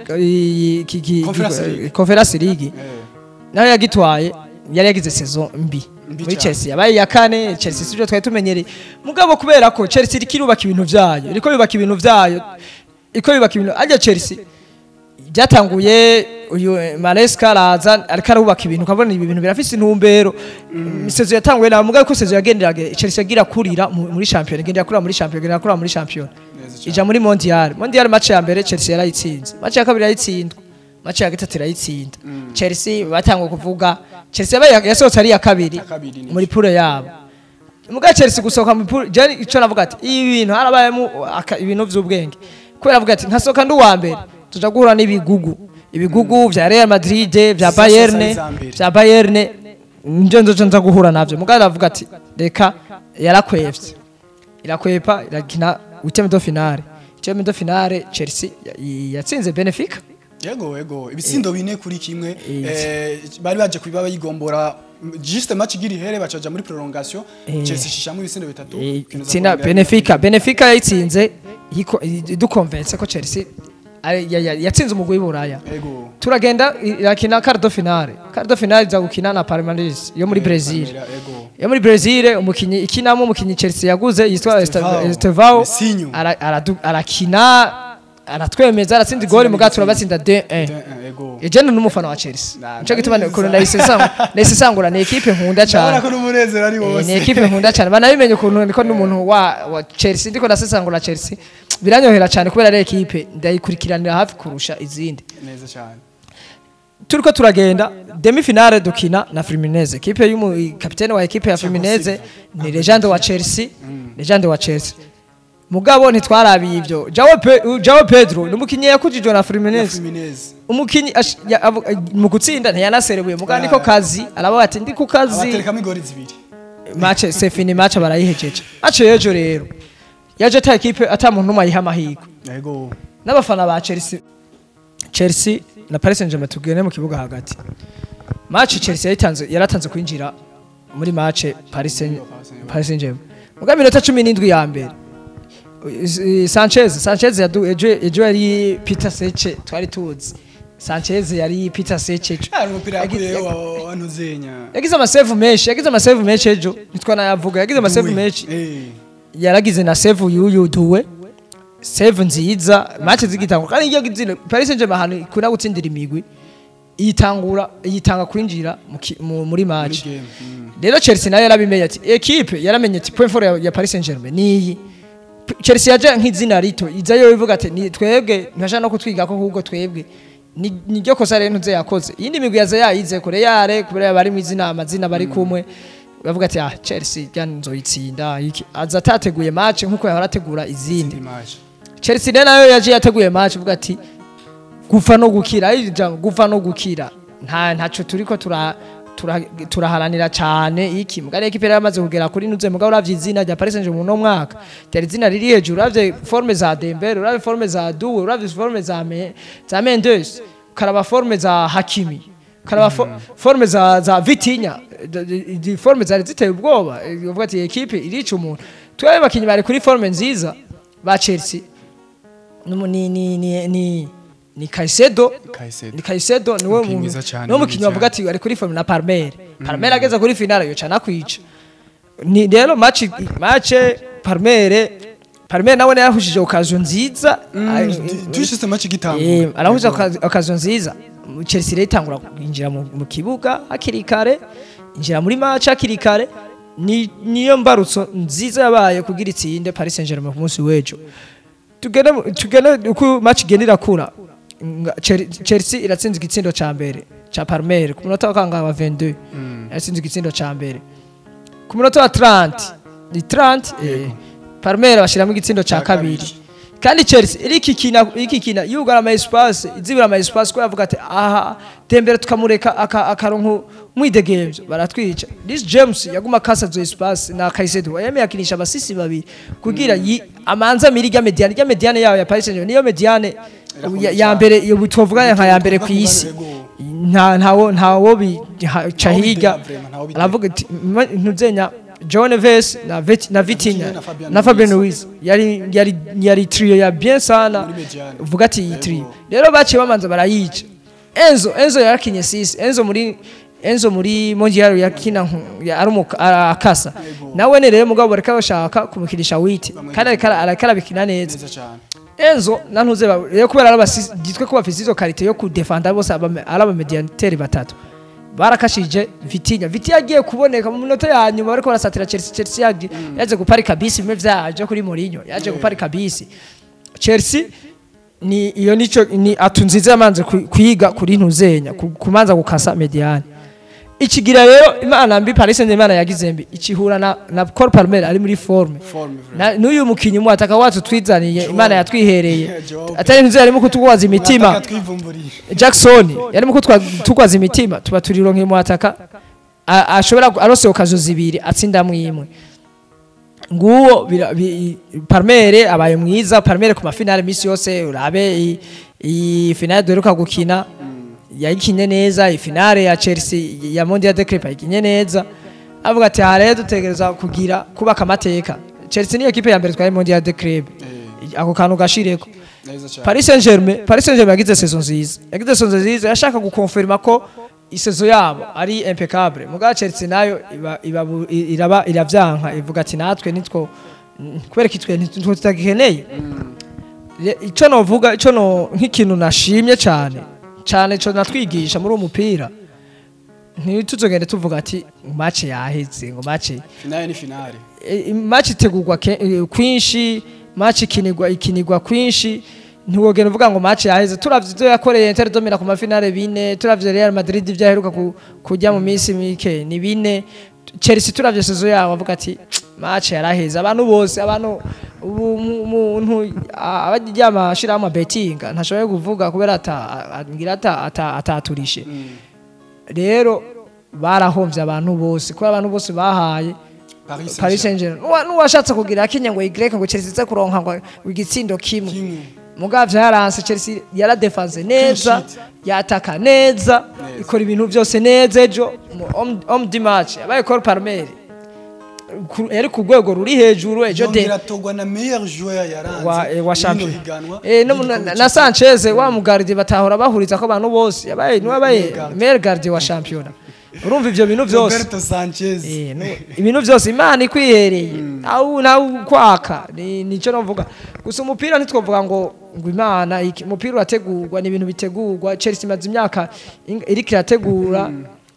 Conference League. Conference League, naho yagitwaye, yari yagize saison mbi Mbi muri cyane. Chelsea yabaye iya kane. Chelsea sibyo twari tumenyereye, mugabo kubera ko Chelsea iriko irubaka ibintu vyayo, iriko yubaka ibintu vyayo, iriko yubaka ibintu ajya. Chelsea byatanguye uyu Maresca araza ariko arubaka ibintu, ukabona ibi bintu birafise intumbero. Saison yatanguye nabi, mugabo ko saison yagenderaga Chelsea yagira kurira muri champion, igendera kurira muri champion, igendera kurira muri champion. Neza cyane. Ija muri mondial. Match ya mbere Chelsea yarayitsinze, match ya kabiri yarayitsindwa, match ya gatatu irayitsinda. Chelsea batanguye kuvuga, Chelsea yabaye yasohotse ari iya kabiri Ya kabiri, ni. muri poule yabo. Muga Chelsea gusohoka muri poule, je ico navuga ati ibi bintu harabayemo ibintu vy'ubwenge, kubera avuga ati nkasohoka ndi uwa mbere tuja guhura n'ibigugu, ibigugu vya Real Madrid, vya Zisa Bayern, za mbere. vya Bayern, nje nzoca nza guhura navyo. Muga aravuga ati reka, yarakwevye, irakwepa, irakina huitième de finale. Huitième de finale Chelsea yatsinze Benfica. Yego, ibitsindo 4-1. Bari baje kubiba bayigombora juste match igira ihere, bacaja muri prolongation. Chelsea ishishamo ibitsindo bitatu. Kinoza Itsinda kongera. Benfica yayitsinze idukonvense ko Chelsea yatsinze umugwi w'Iburaya. Turagenda, irakina quart de finale. Quart de finale iza gukina na Palmeiras yo muri Brazil. Palmeiras, yego. Yo muri Brazil, umukinyi ikinamo, umukinyi Chelsea yaguze yitwa Estevao. Estevao. Messinho. Arakina, aratwemeza, aratsinda igori, mugabo turabatsinda 2-1. Yego. Eje ni n'umufana wa Chelsea. Nico gituma ndabizi. ukuntu nayisesangura, ni ekipe nkunda Ndabona cyane. ko n'umunezero ari wose. Ni ekipe nkunda cyane, banabimenye ukuntu ndiko n'umuntu wa Chelsea, ndiko ndasesangura Chelsea biranyohera cyane, kubera ari ekipe ndayikurikiranira hafi kurusha izindi. Neza cyane. Turiko turagenda demi finale, dukina na Fluminense, ekipe y'umu kapitene wa ekipe ya Fluminense ni légende wa Chelsea, légende wa Chelsea. Mugabo ntitwarabiye ivyo. Joao Pedro ni umukinyi yakujijwe na Fluminense. Fluminense. Umukinyi mu gutsinda ntiyanaserebuye, mugabo niko kazi, aravuga ati ndi ku kazi. Abaterekamo igori zibiri. Match c'est fini, match barayihejeje. Match y'ejo rero yaje ata ekipe, ata muntu n'umwe ayiha amahirwe n'abafana ba Chelsea. Chelsea na Paris Saint-Germain, tugende mu kibuga hagati. Match Chelsea yatanze, yaratanze kwinjira muri match Paris Saint-Germain, mugabo minota 17 ya mbere Sanchez ejo yari Peter Cech twari tuzi, Sanchez yari Peter Cech. Hari umupira yakuyeho wa Ntuzenya. Yagize ama save menshi, yagize ama save menshi ejo, ntitwanayavuga, yagize ama save menshi. Yaragize na save yuyu Doué, save nziza match zigitangura. Kandi iyo gitsina Paris Saint-Germain ahantu ikunda gutsindira imigwi, yitangura yitanga kwinjira muri match. Muri game. Rero Chelsea nayo yarabimenye ati equipe yaramenye ati point fort ya Paris Saint-Germain niyi. Chelsea yaje nk'izina rito, izayo ivuga ati ni twebwe, ntashaka no kutwiga ko ahubwo twebwe niryo kosa rero ntuze yakoze. Iyindi migwi yaza yayize kure yare, kubera bari mu izina, amazina bari kumwe, bavuga ati ah, Chelsea yani nzoyitsinda iki, aza atateguye match nkuko yahora ategura izindi. Indi match. Chelsea rero nayo yaje yateguye match, ivuga ati gupfa no gukira, ari ijambo gupfa no gukira, ntaco turiko tura Turaharanira cyane iki mugari ekipe yamaze kugera kuri nuze, mugabo uravye izina rya Paris Saint-Germain no mwaka ryari izina riri hejuru. Uravye forme za Dembele, uravye forme za Doué, uravye forme za Mendes, ukaraba forme za Hakimi, ukaraba forme za Vitinha, di forme zari ziteye ubwoba. Uvuga ati ekipe irica umuntu. Twebwe abakinyi bari kuri forme nziza ba Chelsea ni Caicedo. Caicedo. Ni Caicedo niwe Umukinyi muntu mwiza cane, niwe mukinyi mwiza bavuga ati ari kuri forme, na Palmer. Palmer ageze kuri finale yoca nakwica. Ni rero match Palmer nawe yahushije occasion nziza. Tushise match gitangura. Arahuza occasion nziza. Chelsea rero itangura kwinjira mu kibuga hakiri kare, injira muri match hakiri kare. Ni niyo mbarutso nziza yabaye kugira itsinde Paris Saint-Germain ku munsi w'ejo. Tugende uko match igenda irakura. Chelsea iratsinze igitsindo ca mbere ca Palmer ku munota wa kangahe? Wa 22. Yatsinze igitsindo ca mbere ku munota wa 30, ni 30, Palmer bashiramo igitsindo ca Ca kabiri. kabiri. Kandi Chelsea irikikina yugara ama espace, izibura ama espace, ko yavuga ati aha Dembele tukamureka akaronka umwidegemvyo baratwica. Reece James yaguma kasa zo espace na Caicedo, yemeye akinisha abasisi babiri kugira amanza miri rya médiane, rya médiane yayo ya Paris Saint-Germain, niyo médiane ya mbere iyo tuvuga nka ya mbere ku isi. Ntawo bica hirya. Vraiment, ntawo bideha. Aravuga ati ntuzenya João Neves na Vitinha Vitinha na Fabian na Fabian Ruiz yari trio ya bien sana. Muri médiane. Uvuga ati iyi trio rero baciye bamanza barayica. Enzo yarakinye sisi, Enzo muri Mondial yakina ari akasa nawe ne rero, mugabo bareka bashaka kumukinisha huit kandi ariko arabikina neza. Neza cyane. Enzo na ntuze rero kubera ari gitwe ko bafise izo qualité yo kudefanda bose, ari aba médiateurs batatu barakashije Vitinha. Vitinha agiye kuboneka mu minota ya nyuma bariko barasatira Chelsea. Chelsea yaje guparika bisi bimwe vyaje kuri Mourinho, yaje guparika bisi Chelsea. Ni iyo nico ni atu nziza yamanze kwiga kuri ntuzenya kumanza gukasa médiane ikigira. Rero Imana mbi, Paris Saint-Germain yagize mbi ikihura na Cole Palmer ari muri forme. Forme vraiment. N'uyu mukinyi mu ataka wacu twizaniye, Imana yatwihereye, Joao. atari ntuze yarimo kutugwaza imitima. Ataka twivumburiye. Jackson yarimo kutugwaza imitima, tuba turironke mu ataka ashobora arose occasion zibiri atsindamwe imwe. Nguwo Palmer abaye mwiza. Palmer ku mafinale misi yose, urabe i finale duheruka gukina yayikinye neza, i finale ya Chelsea ya Mondial de Club yayikinye neza. Avuga ati aha rero dutegereza kugira kubaka amateka. Chelsea niyo ekipe ya mbere twaye Mondial de Club, ako kantu gashireko. Neza cyane. Paris Saint-Germain yagize saison nziza, yagize saison nziza, yashaka gukonfirma ko isezo yabo ari impeccable. Mugabo Chelsea nayo iba, iba iraba iravyanka, ivuga ati natwe nitwo kubera ko twe nitwo tutagikeneye. Ico novuga, ico no nk'ikintu nashimye cyane cyane, ico natwigisha muri uwo mupira, ntituzogende tuvuga ati match yaheze, ngo match Finale ni finale. Match itegurwa kwinshi, match ikinigwa kwinshi. Ntiwogenda uvuga ngo match yaheze. Turavye ivyo yakoreye Inter de Milan ku mafinale bine, turavye Real Madrid ivyo yaheruka kujya mu minsi mike ni bine, Chelsea turavye saison yabo, avuga ati match yaraheze. Abantu bose, abantu ubu umuntu abaryama ashira ama betting ntashoboye kuvuga kubera ata ngira ata ataturishe. Rero barahomvye abantu bose, kubera abantu bose bahaye Paris. Paris Saint-Germain. Nuwashatse kugira akinya ngo Y ngo Chelsea ize kuronka ngo igitsindo kimwe. Kimwe. Mugabo vyaranse. Chelsea yaradefense neza, sheet. yataka neza, Neza. ikora ibintu byose neza. Ejo homme du match yabaye Cole Palmer. Yari ku rwego ruri hejuru ejo de Yongera atogwa na meilleur joueur yaranze wa rino champion higanwa no, ry'igikombe na Sanchez wa mugarde batahora bahuriza ko abantu bose yabaye niwe yabaye Meilleur gardien. meilleur gardien wa championnat. Urumva ivyo bintu byose. Roberto Sanchez. Ibintu byose Imana ikwihereye aho nawe kwaka ni nico novuga gusa. Umupira ntitwovuga ngo Imana umupira urategurwa, ni ibintu bitegurwa. Chelsea imaze imyaka iriko irategura.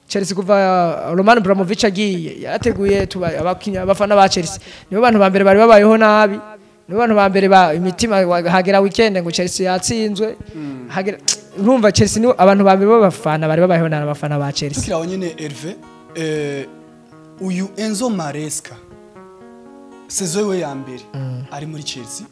Chelsea kuva Roman Abramovich agiye yarateguye. Tuba abakinnyi, abafana ba Chelsea nibo bantu ba mbere bari babayeho nabi, nibo bantu ba mbere ba imitima hagera weekend ngo Chelsea yatsinzwe hagera. Urumva Chelsea nibo abantu ba mbere b'abafana bari babayeho nabi, abafana ba Chelsea. Tukiri aho nyene, Hervé, uyu Enzo Maresca, saison yiwe ya mbere ari muri Chelsea,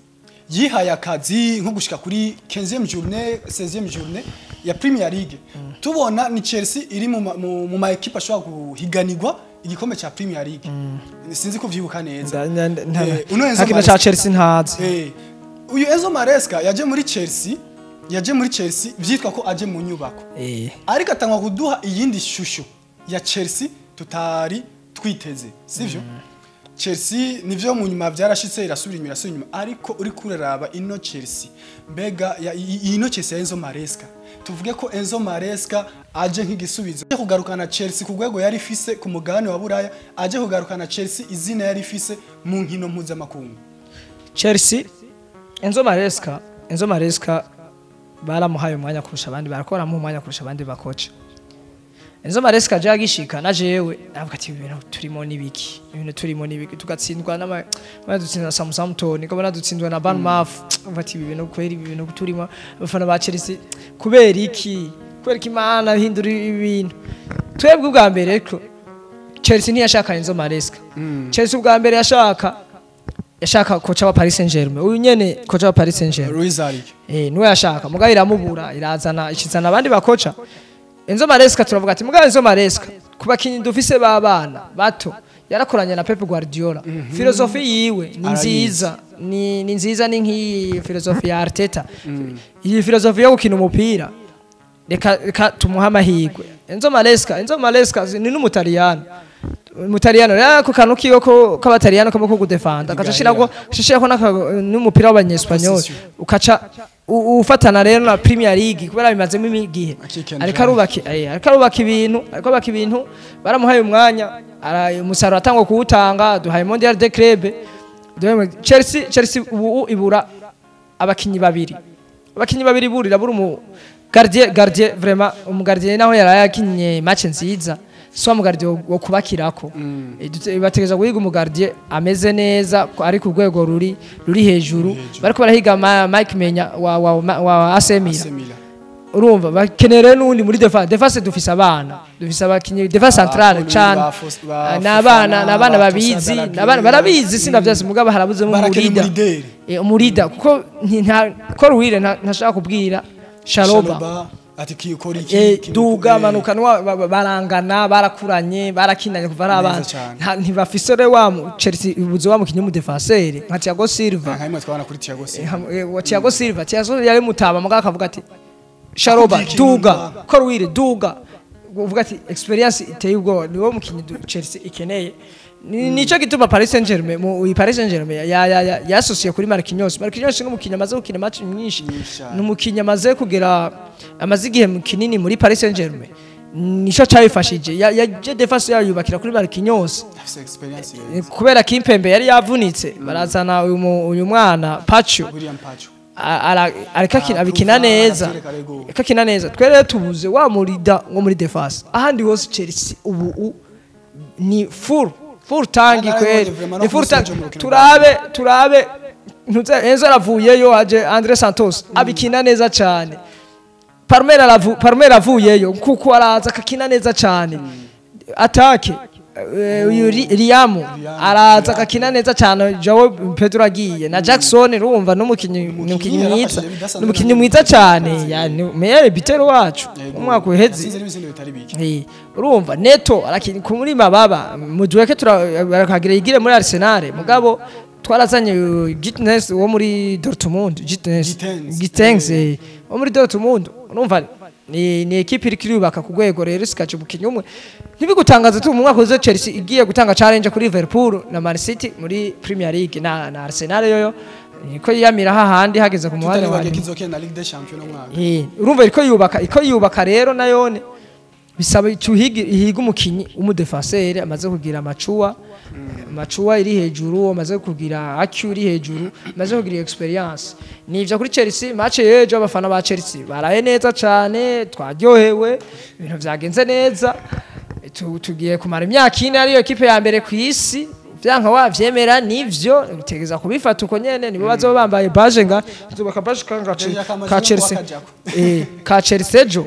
Yihaye akazi nko gushika kuri 15e journée, 16e journée ya Premier League, tubona ni Chelsea iri mu ma équipe ashobora guhiganirwa igikombe cha Premier League. Sinzi ko vyibuka neza. Uno Enzo Nta kintu ca Maresca. Chelsea ntazi. Uyu Enzo Maresca yaje muri Chelsea vyitwa ko aje mu nyubako, ariko atangwa kuduha iyindi shusho ya Chelsea tutari twiteze, sivyo? Chelsea nivyo, mu nyuma byarashitse, irasubira inyuma, irasubira inyuma, ariko uri kuraraba ino Chelsea, mbega ino Chelsea ya Enzo Maresca, tuvuge ko Enzo Maresca aje nk'igisubizo, aje kugarukana Chelsea ku rwego yari ifise ku mugabane wa Buraya, aje kugarukana Chelsea izina yari ifise mu nkino mpuzamakungu? Chelsea, Enzo Maresca baramuhaye umwanya kurusha abandi, barakora baramuha umwanya kurusha abandi bakoca. Enzo Maresca aje agishika, na jewe navuga ati: "Ibintu turimo nibiki? Ibintu turimo nibiki?" Tugatsindwa n'ama bana, dutsindwa na Southampton, ko dutsindwa na Bournemouth. Avuga ati: "Ibi bintu kweri, ibi bintu turimo, abafana ba Chelsea, kubera iki? Kubera iki Imana hindura ibintu?" Twebwe ubwa mbere ko Chelsea ntiyashaka Enzo Maresca. Chelsea ubwa mbere yashaka kocha wa Paris Saint-Germain, uyu nyene kocha wa Paris Saint-Germain. Luis Enrique. Niwe yashaka, mugabo iramubura, irazana ikizana abandi bakoca. Enzo Maresca, turavuga ati mugabo Enzo Maresca, ku bakinyi dufise b'abana bato, yarakoranye na Pep Guardiola, filosofi yiwe ni nziza, ni nziza, ni nk'iyi filosofi ya Arteta, iyi filosofi yo gukina umupira. Reka tumuhe amahirwe Enzo Maresca. Enzo Maresca ni n'umutaliyano, umutaliyano rero ako kantu kiwe ko k'abataliyano kamo ko gudefanda, agaca ashirako n'umupira w'abanyespanyol. Position. Ukaca ufatana rero na Premier League kubera bimazemo igihe. Akikendera. Ariko arubaka ibintu, baramuhaye umwanya, umusaruro atangwa kuwutanga, duhaye Mondial de Club. Chelsea ubu ibura abakinyi babiri, burira buri umu gardien, vraiment umu gardien, naho yaraye akinye match nziza, so umu gardien wo kubakirako. Bategereza guhiga umu gardien ameze neza, ko ari ku rwego ruri hejuru. Bariko barahiga Mike Maignan wa AC Milan. AC Milan. Urumva bakeneye rero n'uwundi muri défense. Dufise abana, dufise abakinyi défense centrale Paul cane. ba N'abana Fofana, n'abana ba babizi. Tosin Adarabioyo. N'abana barabizi, sindavyazi, mugabo harabuzemo Barakeneye umu leader. umu leader. Umu leader, kuko nta Colwill ntashaka kubwira Chalobah. Chalobah ati kikora iki, duga manuka, barangana, barakuranye, barakinanye kuva ari Neza abana. cane. Ntibafise rero wa Chelsea ibuze wa mukinyi w'umudefenseur nka Thiago Silva. Nka imwe twabona kuri Thiago Silva. Wa Thiago Silva, Thiago Silva yari mutaba, mugabo akavuga ati: "Chalobah, Akubwiye ikintu duga." Colwill, duga. Uvuga ati experience iteye ubwoba, niwo mukinyi Chelsea ikeneye. Nico gituma Paris Saint-Germain, mu iyi Paris Saint-Germain ya yasosiye kuri Marquinhos. Marquinhos ni umukinyi amaze gukina match nyinshi. Nyinshi cane. Ni umukinyi amaze kugera, amaze igihe kinini muri Paris Saint-Germain, nico cyabifashije. Ya défense yayubakira kuri Marquinhos. Afise experience irenze. Kubera Kimpembe yari yavunitse, barazana uyu mwana Pacho. William Pacho. Ariko abikina Prouva, neza. aravyereka rego. Ariko akina neza. Twe rero tubuze wa mu leader wo muri défense. Ahandi hose Chelsea ubu ni full tank. Narabibonye Kweli vraiment no ni full ku tank. musi w'ejo mu rukino. Turabe ntuze Enzo aravuyeyo, aje Andre Santos, abikina neza cyane. Palmer avuyeyo, kuko araza akakina neza cyane. Attaque, uyu Liam araza akakina neza cyane. Joao Pedro agiye na Jackson, urumva n'umukinyi, n'umukinyi mwiza. Yarafashije bidasanzwe. N'umukinyi mwiza cyane, yani meilleur buteur wacu Yego. umwaka uheze. Yatsinze n'ibisindo bitari bike. Urumva Neto arakina ku muri mababa, Madueke turakagira yigire muri Arsenal, mugabo twarazanye Gittens wo muri Dortmund, Gittens. Gittens. Gittens wo muri Dortmund. Urumva ni equipe iri kirubaka ku rwego rero isikaje umukinyi umwe. Ntibigutangaza tu mu mwaka uza Chelsea igiye gutanga challenge kuri Liverpool na Man City muri Premier League na Arsenal yoyo niko yiyamira hahandi hageze ku mwanya wa Tutaribagiye nyuma. kizokina na Ligue des Champions no mwaka. Urumva iko yubaka rero, nayone bisaba ihiga ihiga umukinyi w'umudefenseur amaze kugira mature iri hejuru, amaze kugira IQ iri hejuru, amaze kugira experience. Nivyo kuri Chelsea. Match yejo, abafana ba Chelsea baraye neza cane, twaryohewe, ibintu vyagenze neza. Tugiye kumara imyaka 4 ariyo ekipe ya mbere ku isi. Vyanka wavyemera, nivyo, utegeza kubifata uko nyene. Nibo bazoba bambaye badge, nga zubaka badge kanga Deja kamaze ka no Chelsea. kuba kajako. Ka Chelsea ejo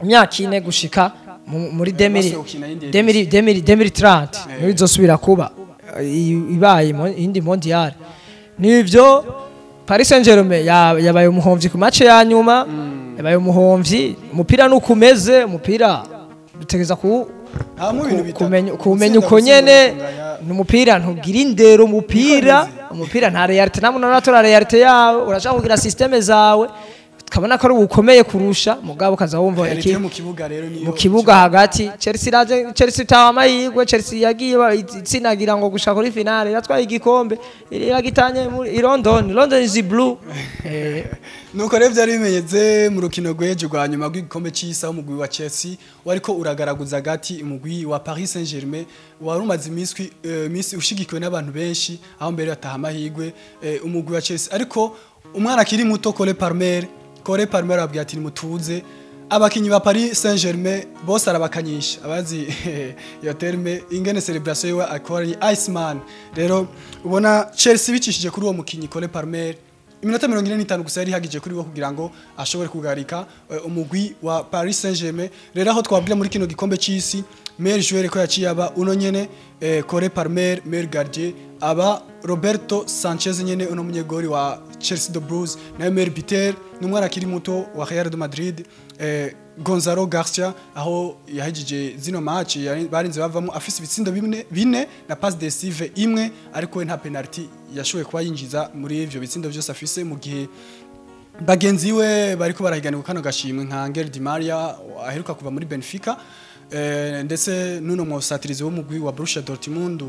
imyaka 4 gushika muri demiri Basubiye gukina iyindi. 2030 niyo izosubira kuba ibaye iyindi mondial. Nivyo. Paris Saint-Germain yabaye umuhomvyi ku match ya nyuma, yabaye umuhomvyi. Umupira nukumeze, umupira dutegeza ku kumenya uko nyene. Numupira ntugira indero, umupira nta reality, nta muntu aratora reality yawe. Urashaka kugira systeme zawe tukabona ko ari ukomeye kurusha, mugabo kaza wumva iki mu kibuga. Rero niyo mu kibuga hagati Chelsea raje, Chelsea tawa amahirwe, Chelsea yagiye itsinagira ngo gushaka kuri finale, yatwaye igikombe iragitanye muri London. London is blue. Nuko rero byari bimenyeze mu rukino rw'ejo rwa nyuma rw'igikombe cy'isi, aho umugwi wa Chelsea wariko uragaragaza agati umugwi wa Paris Saint-Germain wari umaze iminsi ushigikiwe n'abantu benshi, aho mbere ataha amahirwe umugwi wa Chelsea. Ariko umwana akiri muto Cole Palmer ababwira ati nimutuze. Abakinyi ba Paris Saint-Germain bose arabakanyisha, abazi iyo terme ingene celebration yiwe akora ni Iceman. Rero ubona Chelsea bicishije kuri uwo mukinyi Cole Palmer, iminota 45 gusa yari ihagije kuri we kugira ngo ashobore kugarika umugwi wa Paris Saint-Germain. Rero aho twabwira muri kino gikombe cy'isi, meilleur joueur ko yaciye aba uno nyene Cole Palmer, meilleur gardien aba Roberto Sanchez nyene uno munyegori wa Chelsea the Blues, nayo meilleur buteur n'umwana akiri muto wa Real de Madrid Gonzalo Garcia, aho yahejije zino match barinze bavamo afise ibitsindo bine na passe décisive imwe, ariko we nta penalty yashoboye kuba yinjiza muri ivyo bitsindo byose afise, mu gihe bagenzi we bariko barahiganirwa kano gashimwe nka Angel Di Maria aheruka kuva muri Benfica, ndetse nuno musatirizi w'umugwi wa Borussia Dortmund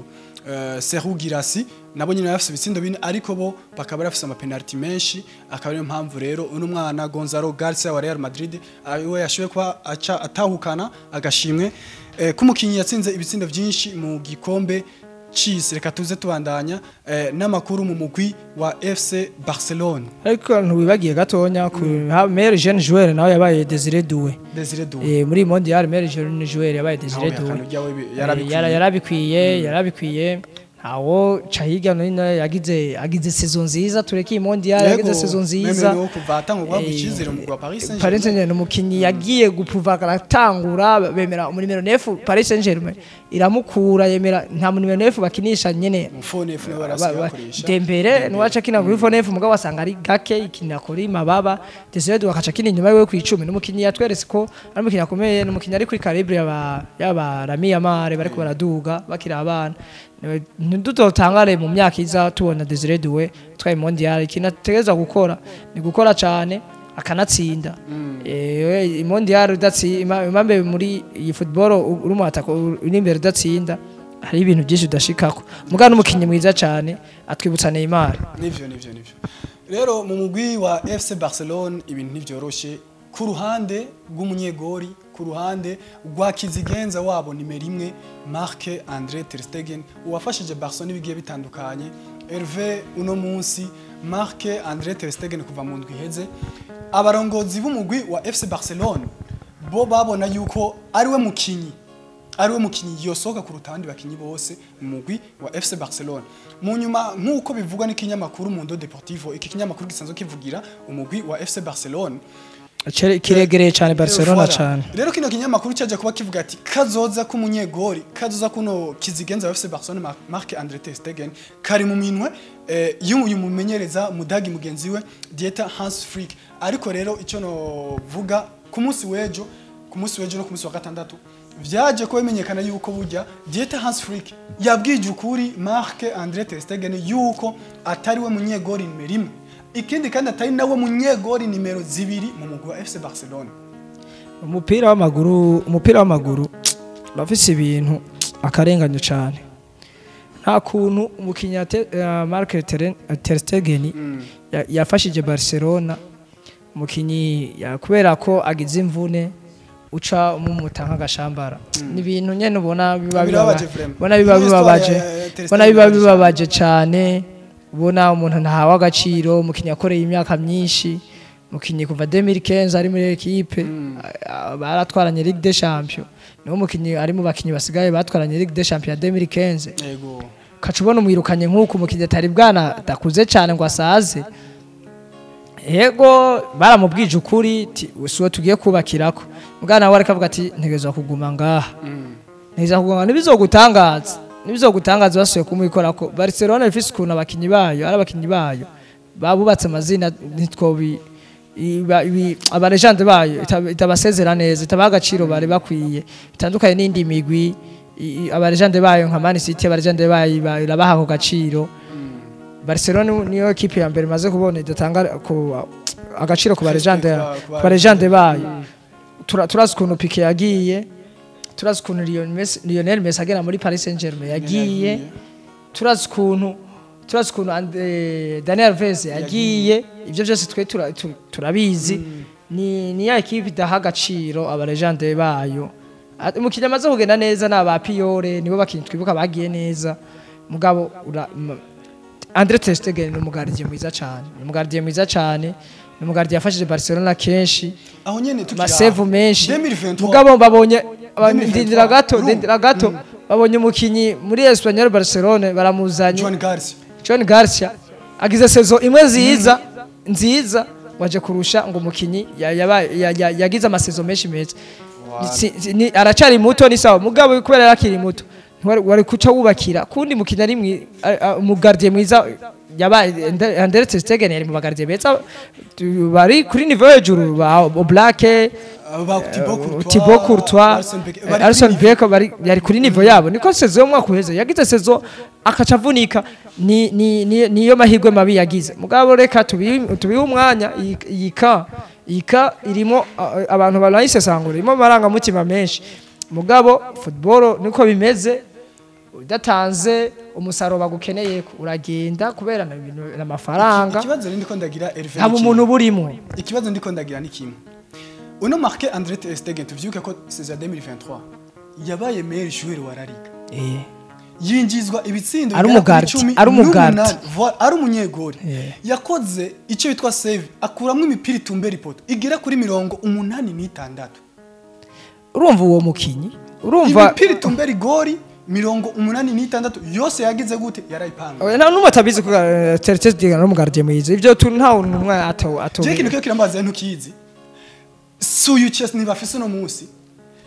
Serhou Guirassy, nabo nyine bafise ibitsindo bine, ariko bo bakaba bafise ama penalty menshi. Akaba ariyo mpamvu rero uno mwana Gonzalo Garcia wa Real Madrid we yashoboye kuba aca atahukana agashimwe k'umukinyi yatsinze ibitsindo byinshi mu gikombe c'isi. Reka tuze tubandanya n'amakuru mu mugwi wa FC Barcelone. Ariko ntiwibagiye gatonya ku meilleur jeune joueur nawe yabaye Desiré Doué. Desiré Doué muri mondial meilleur jeune joueur yabaye Desiré Doué. Yarabikwiye ntawo cahiga nino yagize saison nziza, tureke iyi mondial, yagize saison nziza. Meme kuva atanga guhabwa icyizere mu gwa Paris Saint-Germain. Paris Saint-Germain umukinyi yagiye gupuva aratangura bemera mu nimero 9, Paris Saint-Germain iramukura yemera nta mu nimero 9 bakinisha nyene mu fone F niwe barasigakoresha Dembele niwaca kina kuri fone F, mugabo wasanga ari gake ikina kuri mababa. Desire Doué akaca kina inyuma yiwe ku 10. N'umukinyi yatweretse ko ari umukinyi akomeye, n'umukinyi ari kuri calibre yaba Rami Yamal bariko baraduga bakiri abana. Ntidutangare mu myaka iza tubona Desire Doué twaye mondial. Ikintu ategerezwa gukora ni gukora cyane akanatsinda. Mondial udatsinda impambe muri iyi football uri mu atako uri imbere udatsinda hari ibintu byinshi udashikako. Mugabo n'umukinyi mwiza cyane atwibutsa Neymar. Nivyo. Rero mu mugwi wa FC Barcelone ibintu ntivyoroshe ku ruhande rw'umunyegori, ku ruhande rwa kizigenza wabo nimero 1 Marc André ter Stegen uwafashije Barcelona ibigiye bitandukanye. Hervé, uno munsi Marc André ter Stegen kuva mu ndwi iheze abarongozi b'umugwi wa FC Barcelona bo babona yuko ariwe mukinyi yosoka kuruta abandi bakinyi bose mu mugwi wa FC Barcelona. Mu nyuma nk'uko bivugwa n'ikinyamakuru Mundo Deportivo, iki kinyamakuru gisanzwe kivugira umugwi wa FC Barcelona kiregereye cyane Barcelona cyane. Rero kino kinyamakuru cyaje kuba kivuga ati kazoza k'umunyegori, kazoza kuno kizigenza wa FC Barcelona Marc André ter Stegen kari mu minwe y'uyu mumenyereza mudagi mugenzi we Dieter Hans Flick. Ariko rero icyo novuga ku munsi w'ejo no ku munsi wa gatandatu vyaje ko bimenyekana yuko burya Dieter Hans Flick yabwije ukuri Marc André ter Stegen yuko atari we munyegori nimero 1, ikindi kandi atari nawe munyegori nimero 2 mu mugwi wa FC Barcelona. Umupira w'amaguru urafise ibintu akarenganyo cyane. Nta kuntu umukinyi Marc ter Stegen yafashije Barcelona, umukinyi kubera ko agize imvune uca umumuta nk'agashambara. Ni ibintu nyene ubona biba bibabaje cyane. Ubona umuntu ntahawe agaciro, umukinyi akoreye imyaka myinshi, umukinyi kuva 2015 ari muri equipe baratwaranye Ligue des Champions, niwo mukinyi ari mu bakinyi basigaye batwaranye Ligue des Champions ya 2015. Yego ukaca ubona umwirukanye nk'uko umukinyi atari bwana adakuze cyane ngo asaze. Yego baramubwije ukuri siwe tugiye kubakirako, mugana we ariko ati ntegerezwa kuguma ngaha, ntegerezwa kuguma. Nibizogutangaza basuye kumwikora ko Barcelona ifise ukuntu abakinyi bayo ari abakinyi bayo Babubatse amazina, ntitwobi aba légende bayo itabasezera neza, itabaha agaciro bari bakwiye, bitandukanye n'indi migwi. Aba légende bayo nka Man City, aba légende bayo irabaha ako gaciro. Barcelona niyo ekipe ya mbere imaze kubona idatanga agaciro ku ba légende, ku ba légende bayo. Turazi ukuntu Piqué yagiye, turazi ukuntu Lionel Messi agera muri Paris Saint-Germain yagiye, turazi ukuntu Daniel Alves yagiye. Ibyo byose twe turabizi. Ni ya ekipe idaha agaciro aba légende bayo. Umukinnyi amaze kugenda neza ni aba Puyol, nibo bakinnyi twibuka bagiye neza. Mugabo Andre ter Stegen ni umu gardien mwiza cyane, ni umu gardien mwiza cyane, ni umu gardien yafashije Barcelona kenshi, Aho nyene tukiri ama save aho. menshi. 2023. Mugabo babonye 2023. ndindira gato, Urumva? ndindira gato. Babonye umukinyi muri Espanyol Barcelone, baramuzanye. Joan Garcia. Joan Garcia agize saison imwe nziza nziza, waje kurusha ngo umukinyi yagize ama saison menshi meza. Aracari muto, ni sawa, mugabo kubera yarakiri muto wari kuca wubakira kundi mukinyi ari umu gardien mwiza yabaye Andre ter Stegen, yari mu ba gardien beza bari kuri niveau hejuru, ba Oblak, Ba Thibaut Courtois, Thibaut Courtois, Alisson Becker, bari Alisson kuri Becker yari kuri niveau yabo. Niko saison y'umwaka uheze yagize saison akaca avunika, ni niyo mahirwe mabi yagize. Mugabo reka tubihe umwanya. Iyi ka irimo abantu barayisesangura, irimo amarangamutima menshi. Mugabo football niko bimeze, udatanze umusaruro bagukeneye uragenda, kubera na ibintu n'amafaranga. Ikibazo rero ndiko ndagira, Hervé, Nta ni kimwe. umuntu burimo. Ikibazo ndiko ndagira ni kimwe. Uno Marc André ter Stegen, tuvyuke ko saison ya 2023 yabaye meilleur joueur wa La Liga, yinjizwa ibitsindo Ari bigera kuri umu gardien, cumi ari umu gardien. n'umunani. Voilà, ari umunyegori. Yakoze icyo bitwa save, akuramwo imipira itumbera ipoto igera kuri 86. Urumva uwo mukinyi, urumva Imipira itumbera igori 86 yose yagize gute? Yarayipanga. Oya, nta numwe atabizi ko Ter Stegen ari umu gardien mwiza. Ivyo tu nta numwe ato Je ikintu kiyo kirambaza, ntukizi, si uyu Szczesny bafise uno munsi,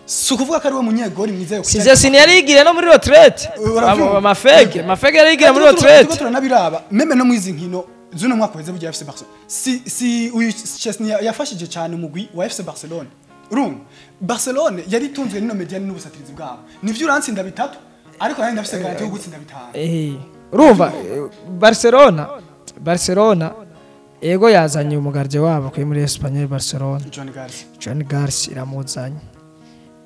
si ukuvuga ko ari we munyegori mwiza yo Szczesny yarigire no muri retraite. Uravyumva? Amafege yarigire muri Turiko retraite. turanabiraba même no mwizi nkino z'uno mwaka uheze bugiye FC Barcelona, si uyu Szczesny yafashije cyane umugwi wa FC Barcelona. Urumva Barcelona yari itunzwe n'ino médiane n'ubusatirizi bwabo. Nivyo urantsinda bitatu, ariko nanjye ndafise garantie yo gutsinda bitanu. Urumva Barcelona ego yazanye umu gardien wabo kuri muri Espanyol Barcelona. Joan Garcia. Joan Garcia iramuzanye.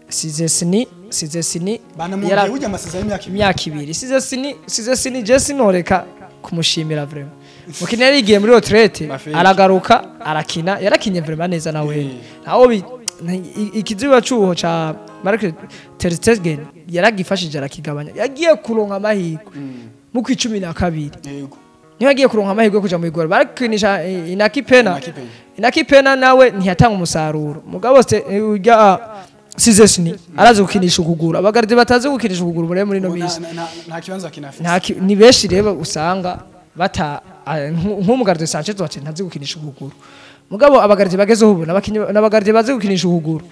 Szczesny Banamubwiye burya amasezerano y'imyaka 2. Imyaka 2. Szczesny je sinoreka kumushimira vraiment. Mukina yarigiye muri retraite, Mafeke. aragaruka arakina, yarakinye vraiment neza nawe. Ntawo ikiziba cuho ca Marc Ter Stegen yaragifashije arakigabanya. Yagiye kuronka amahirwe mu kwa 12. Niyo yagiye kuronka amahirwe yo kuja mu igora, barakinisha Inaki Pena. Inaki Pena. Inaki Pena nawe ntiyatanga umusaruro. Mugabo se urya Szczesny arazi gukinisha ukuguru. Aba gardien batazi gukinisha ukuguru muri no Ubu misi nta kibanza kinafise. Ni benshi rero usanga bata nk'umu gardien Sanchez wacu ntazi gukinisha ukuguru. Mugabo aba gardien bagezeho ubu n'aba gardien bazi gukinisha ukuguru.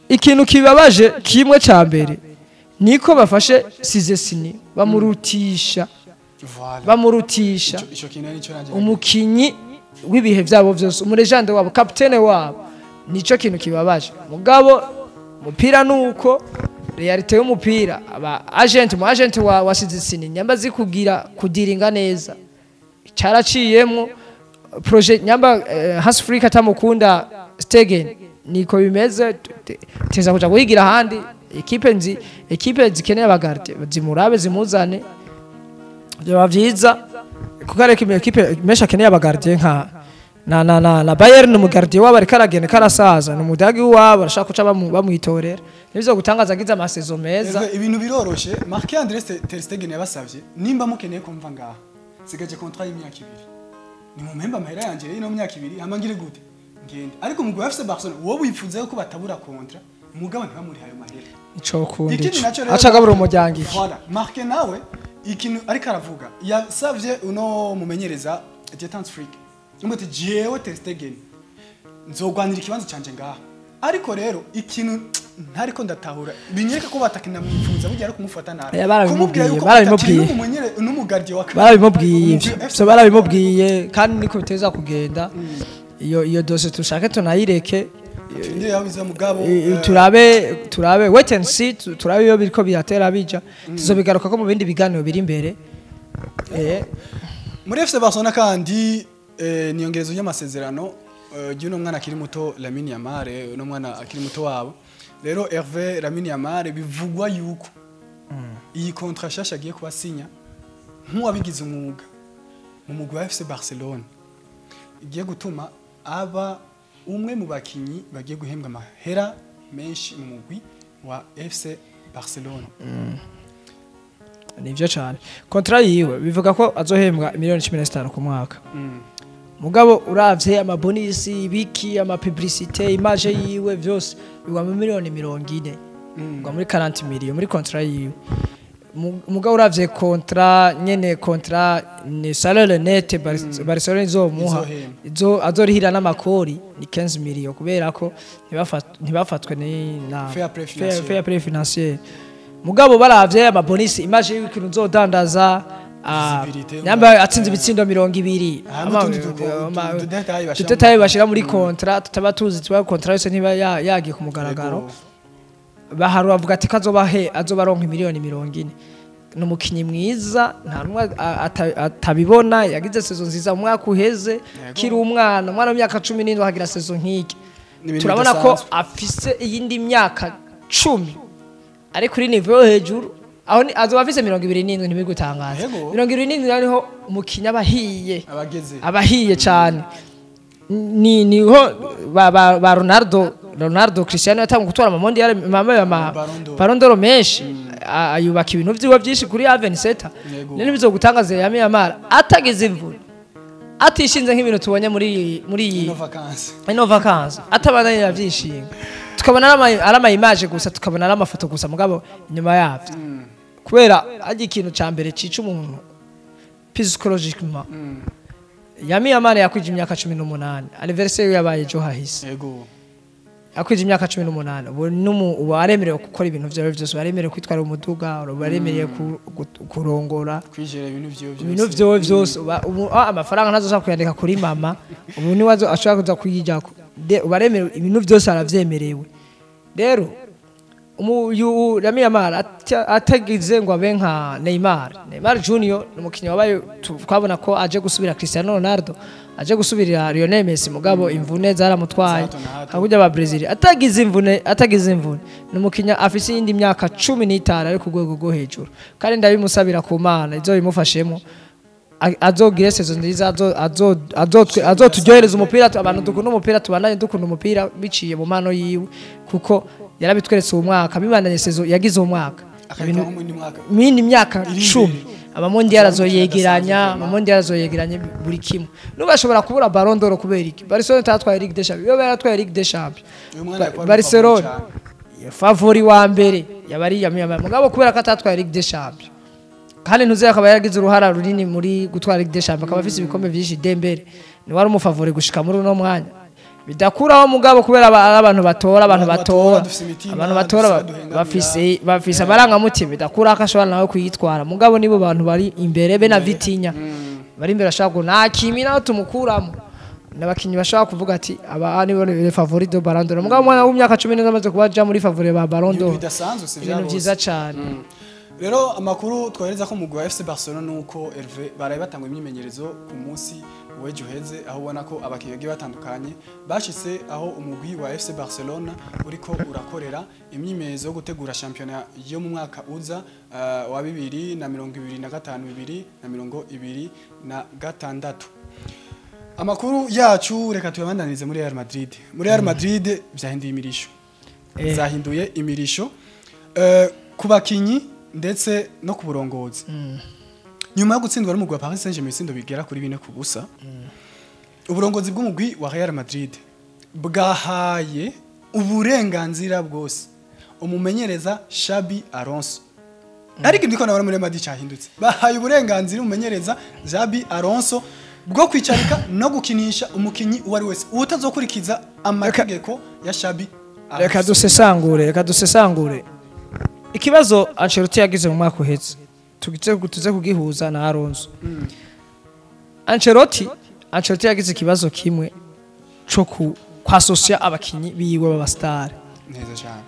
Ikintu kibabaje kimwe ca mbere niko bafashe Szczesny bamurutisha, Voilà. bamurutisha Ico kintu nico nanje umukinyi w'ibihe byabo byose, umu légende wabo, kapitene wabo. Nico kintu kibabaje. Mugabo mupira nuko réalité y'umupira, aba agent, mu agent wa Szczesny nyamba zikugira kudiringa neza, caraciyemwo projet nyamba Hans Flick atamukunda Stegen, niko bimeze. Teza kuja guhigira ahandi. Ekipe nzi ekipe zikeneye aba gardien zimurabe zimuzane, byaba vyiza, kuko ariko ekipe menshi akeneye aba gardien nka na Bayern. Umu gardien wabo ariko aragenda karasaza, ni umudagi wabo, arashaka kuca bamwitorera. Nivyo gutangaza agize ama saison meza. Eve, ibintu biroroshe. Marc André Ter Stegen yabasavye: nimba mukeneye kumva ngaha, sigaje contrat y'imyaka 2, nimumpemba amahera yanje y'ino myaka 2, hama ngire gute? Ngende. Ariko umugwi wa FC Barcelona wowe wifuza ko batabura contrat, mugabo ntibamurihe ayo mahera. Ico kundi Ikindi naco rero, aca agabura umuryango iki. Voilà, Marc nawe ikintu ariko aravuga, yasavye uno mumenyereza Hans Flick umwe ati: jewe Ter Stegen nzogwanira ikibanza canje ngaha. Ariko rero ikintu Ntariko ndatahura, binyereka ko batakinamwifuza burya, ari kumufata nabi. Barabimubwiye, Kumubwira yuko barabimubwiye. utakiri n'umugardien wa Barabimubwiye umugwi ivyo FC. So barabimubwiye, kandi niko biteza kugenda. Iyo dossier tushake tunayireke. Turindire aho biza, mugabo Turabe, wait and see, turabe iyo biriko biratera bija, tuzobigaruka ko mu bindi biganiro biri imbere. Muri FC Barcelona kandi niyongerezo y'amasezerano ry'uno mwana akiri muto Lamine Yamal, uno mwana akiri muto wabo. Rero Hervé, Lamine Yamal bivugwa yuko iyi contrat shasha agiye kubasinya nk'uwabigize umwuga mu mugwi wa FC Barcelona igiye gutuma aba umwe mu bakinyi bagiye guhembwa amahera menshi mu mugwi wa FC Barcelona. Nivyo cane, contrat yiwe bivuga ko azohembwa miliyoni 15 ku mwaka. Mugabo uravye amabonus, ibiki, amapublicité, image yiwe, vyose bigwa mu miliyoni 40, bigwa muri 40 millions muri contrat yiwe. Mugabo uravye contrat nyene, contrat ni salaire net Barcelona izomuha, Izohemba. izo azorihira n'amakori ni 15 millions, kubera ko ntibafatwe ni na Fair play financier. Fair play financier. Mugabo baravye amabonus, image y'ikintu uzodandaza, Visibilité, nyamba atsinze ibitsindo 20, Ah, n'utundi tudétails bashira tudétails bashira muri contrat tutaba tuzi, tuba contrat yose ntiba yagiye ku mugaragaro. Baharu bavuga ati ko azoba he azoba aronka miliyoni 40. Ni umukinyi mwiza, nta numwe atabibona. Yagize saison nziza mu mwaka uheze. Kiri umwana w'imyaka 17 akagira saison nk'iki, Ni ibintu turabona ko bidasanzwe. afise iyindi myaka 10 ari kuri niveau yo hejuru, aho azoba afise 27, ntibigutangaza. 27 ariho umukinyi aba ahiye, abageze abahiye cyane. Ni niho ba Ronaldo, Cristiano yatangiye gutwara ama mondial, mama ama Ballon d'Or. Ballon d'Or menshi, ayubaka ibintu vyiwe byinshi kuri A27. None bizogutangaza Lamine Yamal atageze imvune, atishinze nk'ibintu tubonye muri iyi ino vacances, ino vacances, atabandanye yavyishinga, tukabona ari ama image gusa, tukabona ari amafoto gusa, mugabo inyuma yavyo, kubera ajya ikintu ca mbere cica umuntu psychologiquement. Lamine Yamal yakwije imyaka 18, anniversaire yabaye ejo hahise. Yakwije imyaka 18, ubu ubu aremerewe gukora ibintu vyawe vyose, ubu aremerewe kwitwara umuduga, ubu aremerewe kurongora, kwijera ibintu vyiwe byose. Ibintu vyowe vyose. Ubu amafaranga ntazoshobora kuyandika kuri mama, ubu niwe ashobora kuza kuyijako. Ubu aremerewe ibintu vyose, aravyemerewe. Rero uyu Lamine Yamal atagize ngo abe nka Neymar. Neymar Junior ni umukinnyi wabaye twabona ko aje gusubira Cristiano Ronaldo, aje gusubirira Lionel Messi, mugabo imvune zaramutwaye. Za hato na hato. Hakurya ba Brazil atagize imvune ni umukinnyi afise iyindi myaka 15 ari ku rwego rwo hejuru, kandi ndabimusabira ku Mana izo bimufashemo, azogire saison nziza, azoturyohereza umupira, abantu dukunda umupira tubandanye dukunda umupira biciye mu mpano yiwe, kuko yarabitweretse uwo mwaka, bibandanye saison yagize uwo mwaka. Akabikora nko mu yindi mwaka Mindi myaka iri 10, imbere. amamondial azoyegeranya, amamondial azoyegeranya buri kimwe. Nubu ashobora kubura Ballon d'Or. Kubera iki? Barcelona itatwaye Ligue des Champions. Iyo yaratwaye Ligue des Champions, Uyu mwana yakora Barcelona cyane. favori wa mbere yaba ari Lamine. Mugabo kubera ko atatwaye Ligue des Champions, kandi ntuzi akaba yaragize uruhara runini muri gutwara Ligue des Champions, akaba afise ibikombe vyinshi, Dembele ni wari umufavori gushika muri uno mwanya. Bidakuraho mugabo kubera ari abantu batora, abantu Abantu batora, batora, dufise imitima, abantu batora dufise abaduhengamira. bafise amarangamutima, bidakuraho ko ashobora nawe kuyitwara. Mugabo nibo bantu bari imbere, be na Vitinha bari imbere, ashobora ngo nta kimi naho tumukuramo, n'abakinyi bashobora kuvuga ati aba nibo les favoris de Ballon d'Or. Mugabo umwana w'imyaka 14 amaze kuba aja muri favori ba Ballon Ibintu d'Or, bidasanzwe, si ibintu vya bose. vyiza cane. Rero amakuru twohereza ko umugwi wa FC Barcelona nuko Hervé baraye batanga imyimenyerezo ku munsi w'ejo uheze, aho ubona ko abakinnyi bagiye batandukanye bashitse aho umugwi wa FC Barcelona uriko urakorera imyimenyerezo yo gutegura shampiyona yo mu mwaka uza wa 2025, 2026. Amakuru yacu reka tuyabandanirize muri Real Madrid. Muri Real Madrid vyahinduye imirisho, zahinduye imirisho ku bakinyi ndetse no ku burongozi nyuma yo gutsindwa n'umugwi wa Paris Saint-Germain ibitsindo bigera kuri 4-0. Uburongozi bw'umugwi wa Real Madrid bwahaye uburenganzira bwose umumenyereza Xabi Alonso. Ariko ndiko nabona muri Madrid cyahindutse, bahaye uburenganzira umumenyereza Xabi Alonso bwo kwicarika no gukinisha umukinyi uwo ari wese utazokurikiza amategeko ya Xabi Reka dusesangure ikibazo Ancelotti yagize mu mwaka uheze, tuze kugihuza na Alonso. Ancelotti yagize ikibazo kimwe co ku kwasocia abakinyi biwe b'aba star. Neza cyane.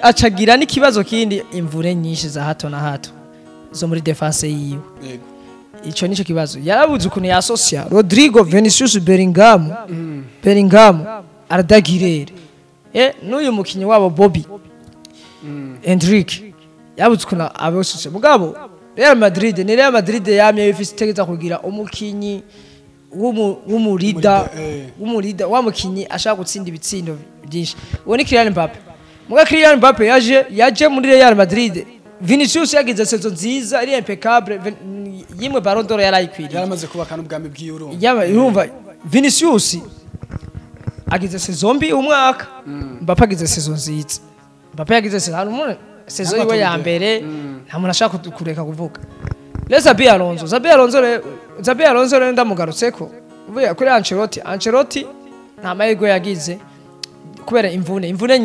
Acagira n'ikibazo kindi, imvune nyinshi za hato na hato zo muri défense yiwe. Ico nico kibazo, yarabuze ukuntu yasocia Rodrigo, Vinicius, Bellingham, Arda Güler, n'uyu mukinyi wabo Bobby, Endrick, yabuze ukuntu abosocia. Mugabo Real Madrid ni Real Madrid, yamye ifise itegeza kugira umukinyi w'umurida, w'umurida wa mukinyi ashaka gutsinda ibitsindo byinshi, uwo ni Kylian Mbappe. Muga Kylian Mbappe yaje muri Real Madrid, Vinicius yagize saison nziza iri impeccable, yimwe Ballon d'Or yarayikwiriye. Yaramaze kubaka n'ubwami bw'iwe. Yaba urumva Vinicius agize saison mbi umwaka, Mbappe agize saison nziza. Mbappe yagize saison hano umuntu saison Ntabwo yiwe ya atumugera. mbere, nta muntu ashaka kureka kuvuga. Rero Xabi Alonso rero ndamugarutseko uvuye kuri Ancelotti. Ancelotti nta mahirwe yagize kubera imvune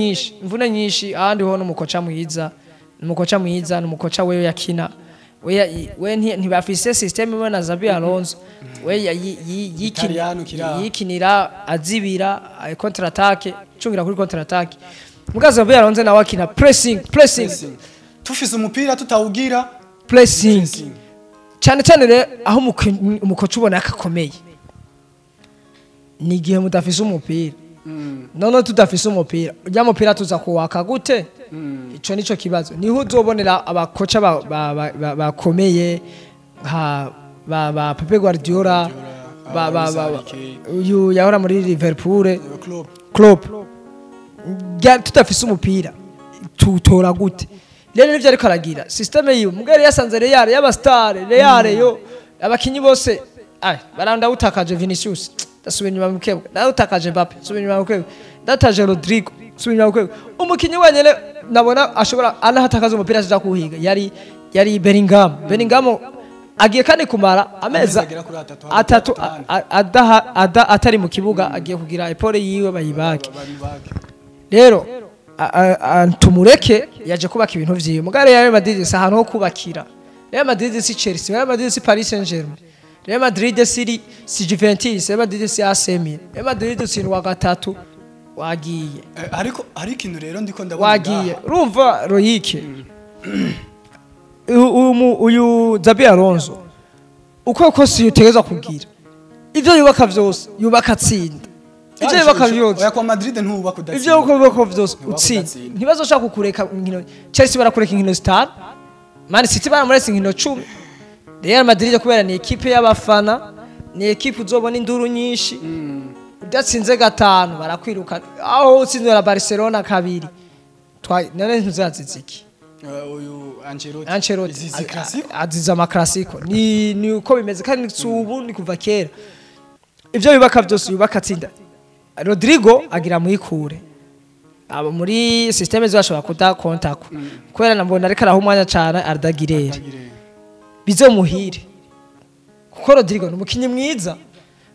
nyinshi. Ahandi ho n'umukoca mwiza, n'umukoca mwiza, n'umukoca wewe yakina we ntibafise système imwe na Xabi Alonso. We Italiano kira. yikinira azibira, contre attaque, cungira kuri contre attaque. Muga Xabi Alonso nawe akina pressing, pressing. Pressing. Tufise umupira, tutawugira. Pressing. Pressing. Cyane cyane rero aho umukoca ubona ko akomeye ni igihe mudafise umupira. None tudafise umupira, ujya mupira tuza kuwaka gute? Ico nico kibazo. Niho uzobonera abakoca bakomeye nka ba Pepe Guardiola, ba uyu yahora muri Liverpool, Klopp. Klopp. Tudafise umupira tutora gute? Rero nivyo ariko aragira système yiwe. Mugari yasanze Real y'aba star, Real yo abakinyi bose ay baranda. Utakaje Vinicius, ndasubira inyuma mu kebwe, ndawutakaje Mbappe, nsubira inyuma mu kebwe, ndataje Rodrigo, nsubira inyuma mu kebwe. Umukinyi wenyene nabona ashobora anahatakaza umupira aja kuhiga yari Bellingham. Bellingham agiye kandi kumara amezi agera kuri atatu, atatu atanu. Atari mu kibuga, agiye kugira épaule yiwe bayibage. Babibage. Rero tumureke, yaje kubaka ibintu vyiwe. Mugabo Real Madrid si ahantu ho kubakira. Real Madrid si Chelsea, Real Madrid si Paris Saint-Germain, Real Madrid si Juventus, Real Madrid si AC Milan. Real Madrid utsindwa gatatu, wagiye. Ariko hari ikintu rero ndiko ndabona Wagiye. ngaha. Urumva Royike, uyu Xabi Alonso uko kose utegerezwa kugira ivyo yubaka vyose, yubaka atsinda. Ivyo yubaka vyose, Oya, kwa Madrid ntubaka udatsinda. Ivyo yubaka vyose Ntubaka utsinda. udatsinda. Ntibazoshaka kukureka inkino. Chelsea barakureka inkino zitanu, Man City baramuretse inkino 10. Real Madrid kubera ni ekipe y'abafana, ni ekipe uzobona induru nyinshi. Udatsinze gatanu barakwiruka. Aho utsinzwe na Barcelona kabiri, none ntuzazize iki? Uyu Ancelotti. Ancelotti Izi Clasico. Azize ama Clasico. Ni uko bimeze kandi si ubu, ni kuva kera. Ivyo yubaka byose yubaka atsinda. Rodrigo agira muyikure abo muri système zibashobora kuda kontako, kubera nambona ariko araha umwanya cyane Arda Güler. Agire. Bizomuhire, kuko Rodrigo ni umukinyi mwiza.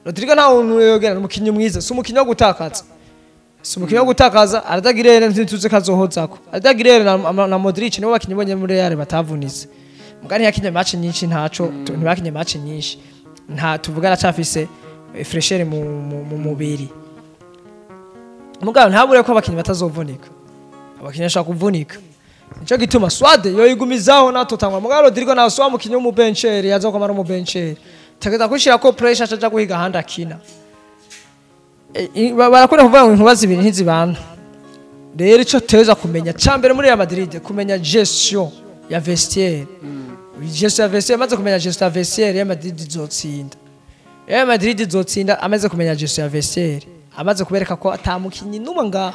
Rodrigo nta muntu yogera, ni umukinyi mwiza, si umukinyi wo gutakaza, si umukinyi wo gutakaza. Arda Güler ntituze kazohozako. Arda Güler na Modric nibo bakinyi bonye muri Real batavunitse. Mugani yakinye match nyinshi, ntaco ntibakinye match nyinshi, nta tuvuga aracafise fraîcheur mu mubiri. Mugabo ntabure ko abakinyi batazovunika, abakinyi bashobora kuvunika. Nico gituma Swade yoyigumizaho natotangwa. Mugabo Rodrigo nawe si wa mukinyi w'umubenceri, yazokwamara umubenceri, tegeza kwishirako pressure acaja guhiga ahandi akina. Barakunda kuvuga ngo inkuba zibiri ntizibana. Rero ico teza kumenya ca mbere muri Real Madrid, kumenya gestion ya vestiaire. Gestion ya vestiaire, amaze kumenya gestion ya vestiaire, Real Madrid izotsinda. Real Madrid izotsinda amaze kumenya gestion ya vestiaire, amaze kubereka ko ata mukinyi n'umwe ngaha,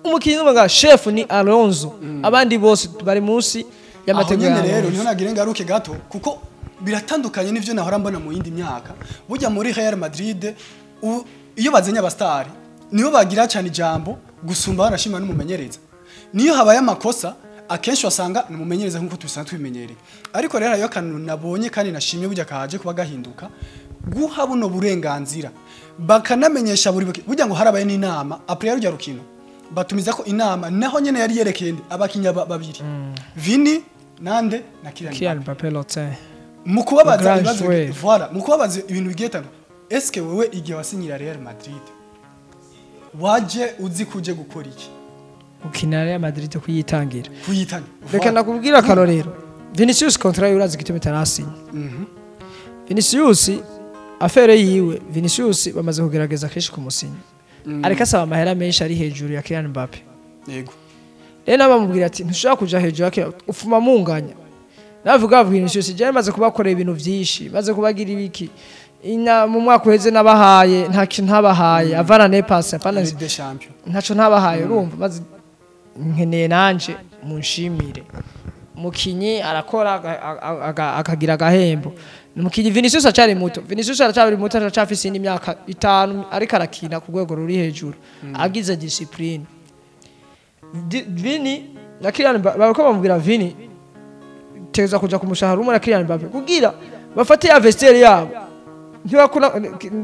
umukinyi n'umwe ngaha, chef ni Alonso, abandi bose bari munsi Aho y'amategeko ya nyene rero Alonso. Niho nagira ngaruke gato, kuko biratandukanye n'ivyo nahora mbona mu yindi myaka. Burya muri Real Madrid iyo bazanye aba star nibo bagira cyane ijambo gusumba, barashima n'umumenyereza. Niyo habaye amakosa akenshi wasanga ni umumenyereza, nk'uko tubisanzwe tubimenyereye. Ariko rero hariyo akantu nabonye kandi nashimye, burya kaje kuba gahinduka. Guha buno burenganzira bakanamenyesha buri burya ngo harabaye n'inama après yarujya rukino, batumiza ko inama naho nyene yari yerekeye nde? Abakinya babiri, Vini nande na Kylian. Kylian Mbappé Lottin. Mu kubabaza Grand ibibazo joueur. Voilà, mu kubabaza ibintu bigiye bitandukanye: eske wewe igihe wasinyira Real Madrid waje uzi kuje gukora iki? Gukina Real Madrid, kuyitangira. Kuyitanga. Reka nakubwira akarorero. Vinicius, contrat yiwe, urazi igituma itarasinya? Vinicius, affaire yiwe, Vinicius bamaze kugerageza kenshi kumusinya, ariko asaba amahera menshi ari hejuru ya Kylian Mbappe. Rero nabo bamubwira ati ntushobora kuja hejuru ya Kylian, ufuma munganya. Navuga Vinicius, je maze kubakorera ibintu vyinshi, maze kubagira ibiki ina mu mwaka uheze, nabahaye nta kintu ntabahaye, avana nepase avana Ligue des Champions. Ntaco ntabahaye. Urumva, maze nkeneye nanje munshimire. Umukinyi arakora akagira agahembo. Umukinyi Vinicius acari muto, Vinicius aracari muto, aracafise indi myaka 5 ariko arakina ku rwego ruri hejuru agize discipline. Vini na Kylian Mbappe bariko bamubwira Vini teza kuja ku mushahara umwe na Kylian Mbappe kugira bafate ya vestiaire yabo. Ntibakura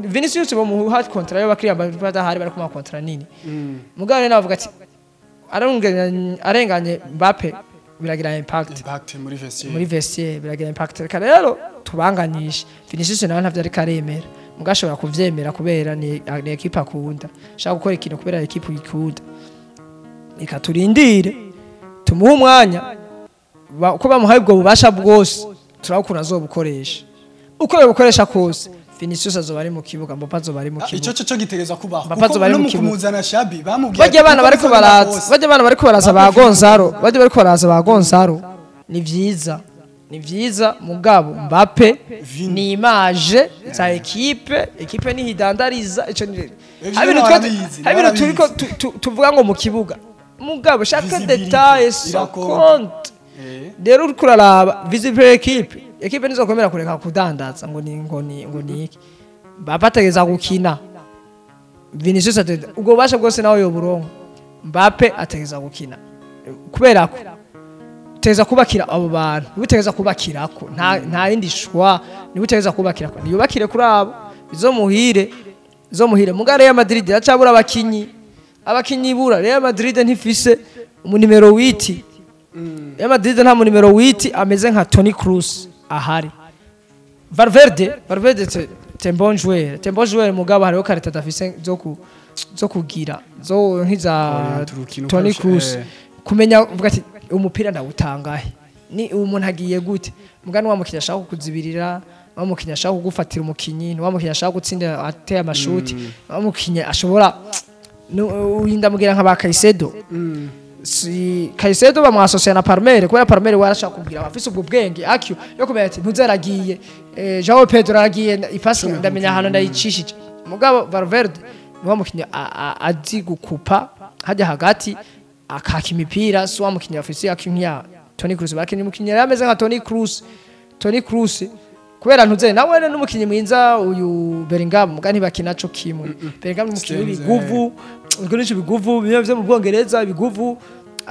Vinicius bamuha contrat yo, Kylian Mbappe badahari bari kumuha contrat nini. Mugabo rero navuga ati arenganye Mbappe biragira impact. Impact muri vestiaire. Muri vestiaire biragira impact. Reka rero tubanganishe. Vinicius nawe ntavyo ariko aremera, mugabo ashobora kuvyemera kubera ni équipe akunda, ashaka gukora ikintu kubera équipe ikunda. Reka turindire, tumuhe umwanya. Uko bamuhaye ubwo bubasha bwose, turabukunda azobukoresha. Uko yabukoresha kose, Vinicius azoba ari mu kibuga, Mbappe azoba ari mu Ico kibuga. cyo gitegerezwa kubaho. Mbappe azoba Kuko ari no mu mu kibuga. kumuzana Xabi bamubwiye Bajya abana uko bariko bizogenda baraza kose. bajya abana bariko baraza ba Mbappe. Gonzalo, bajya bariko baraza ba Gonzalo, ni vyiza, ni vyiza, mugabo Mbappe Vini. ni image za équipe, équipe nihidandariza ico ni Ivyo hari ibintu barabizi, hari ibintu turiko barabizi. tuvuga ngo mu kibuga, mugabo chaque Visibility, détail so irakonta. compte. Rero uriko uraraba visible équipe, équipe nizokomera kureka kudandaza ngo ni iki. Mbappe ategeza gukina, Vinicius ategeza ubwo bubasha bwose nawe yoburonka. Mbappe ategeza gukina kubera ko tegeza kubakira abo bantu, niwe utegeza kubakirako, nta yindi choix, niwe utegeza kubakirako, niyubakire kuri abo, bizomuhire, bizomuhire. Muga Real Madrid iracabura abakinyi, abakinyi ibura. Real Madrid ntifise umunimero 8. Real Madrid nta munimero 8 ameze nka Toni Kroos ahari. Valverde c'est un bon joueur, c'est un bon joueur, mugabo hariho qualité adafise zo kugira zo nk'iza Orienta urukino Toni ukarusha, Kroos. Kumenya uvuga ati umupira ndawutangahe, ni umuntu agiye gute, mugani wa mukinnyi ashaka kukuzibirira, wa mukinnyi ashaka kugufatira umukinyi, wa mukinnyi ashaka gutsinda ateye amashuti, wa mukinnyi ashobora ndamubwira nka ba Caicedo. Si Caicedo bamwasosiye na Palmer kubera Palmer warashaka kubwira abafise ubwo bwenge akyo yo kumenya ati ntuzaragiye, Joao Pedro aragiye, ipasi ndamenya ahantu ndayicishije. Mugabo Valverde ni wa mukinnyi azi gukupa hajya hagati akaka imipira, si wa mukinnyi afise akyo nk'iya Toni Kroos. Bakenye umukinnyi yari ameze nka Toni Kroos, Toni Kroos kubera ntuze nawe n'umukinnyi mwiza uyu Bellingham, muga ntibakina co kimwe. Bellingham ni umukinnyi Stenze. w'ibiguvu, ubwo ibiguvu bimwe vyo mu Bwongereza, ibiguvu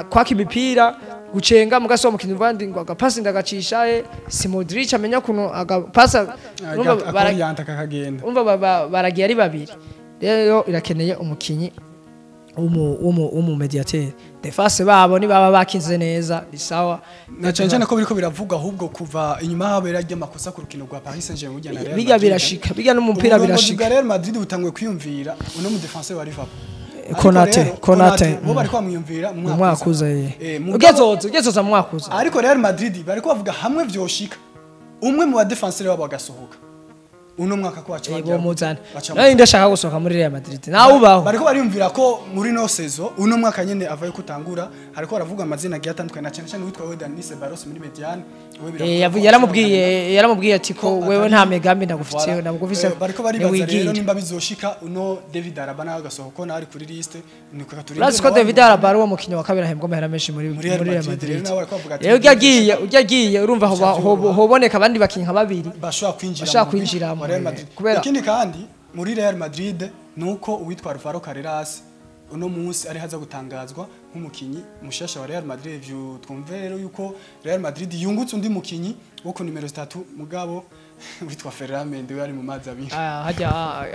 kwaka imipira, gucenga, muga si wa mukinnyi uvandi ngo agapasi ndagacisha, si Modric amenya ukuntu agapasa. Urumva Akoriyanta kakagenda. Umva baragiye ari babiri. Rero irakeneye umukinyi w'umu médiateur. Défense babo nibaba bakinze neza ni sawa. Na cyane cyane ko biriko biravugwa ahubwo kuva inyuma habera ry'amakosa ku rukino rwa Paris Saint-Germain burya na Real Bijya Madrid. birashika, bijya n'umupira Uburongozi birashika. bwa Real Madrid butanguye kwiyumvira uno mu défenseur wa Liverpool. Ariko Konate, rero, Konate, bo bariko bamwiyumvira mu mu mwaka uza. Mugabo- Ugezoza mu mwaka uza. Ariko Real Madrid bariko bavuga hamwe vyoshika umwe mu ba défenseur babo agasohoka uno mwaka ko baca Bomuzana. baca Nari ndashaka gusohoka muri Real Madrid nawe ubaho. Bariko bariyumvira ko muri no saison uno mwaka nyene avayo kutangura, hariko baravuga amazina agiye atandukanye, na cyane cyane witwa we Dani Ceballos muri médiane we biravuga ko Yaramubwiye ati ko wewe nta migambi ndagufitiye. Voilà. Ndagufise. Bariko baribaza rero niwigire. nimba bizoshika uno David Alaba nawe agasohoka, nawe ari kuri liste, niko turindire. Urazi ko David Alaba ari uwo mukinnyi wa kabiri ahembwa amahera menshi muri Muri Real muri Real Madrid, rero Madrid. nawe bariko bavuga ati Rero ujya agiye, urumva hoboneka abandi bakinnyi nka babiri bashobora kwinjira bashobora mu mugwi kwinjira wa Real Madrid. Ikindi kandi muri Real Madrid nuko uwitwa Alvaro Carreras uno munsi ari haza gutangazwa nk'umukinyi mushasha wa Real Madrid. Ivyo twumve rero yuko Real Madrid yungutse undi mukinyi wo ku nimero 3, mugabo Witwa Ferland Mendy we ari mu mazi abiri. Ah,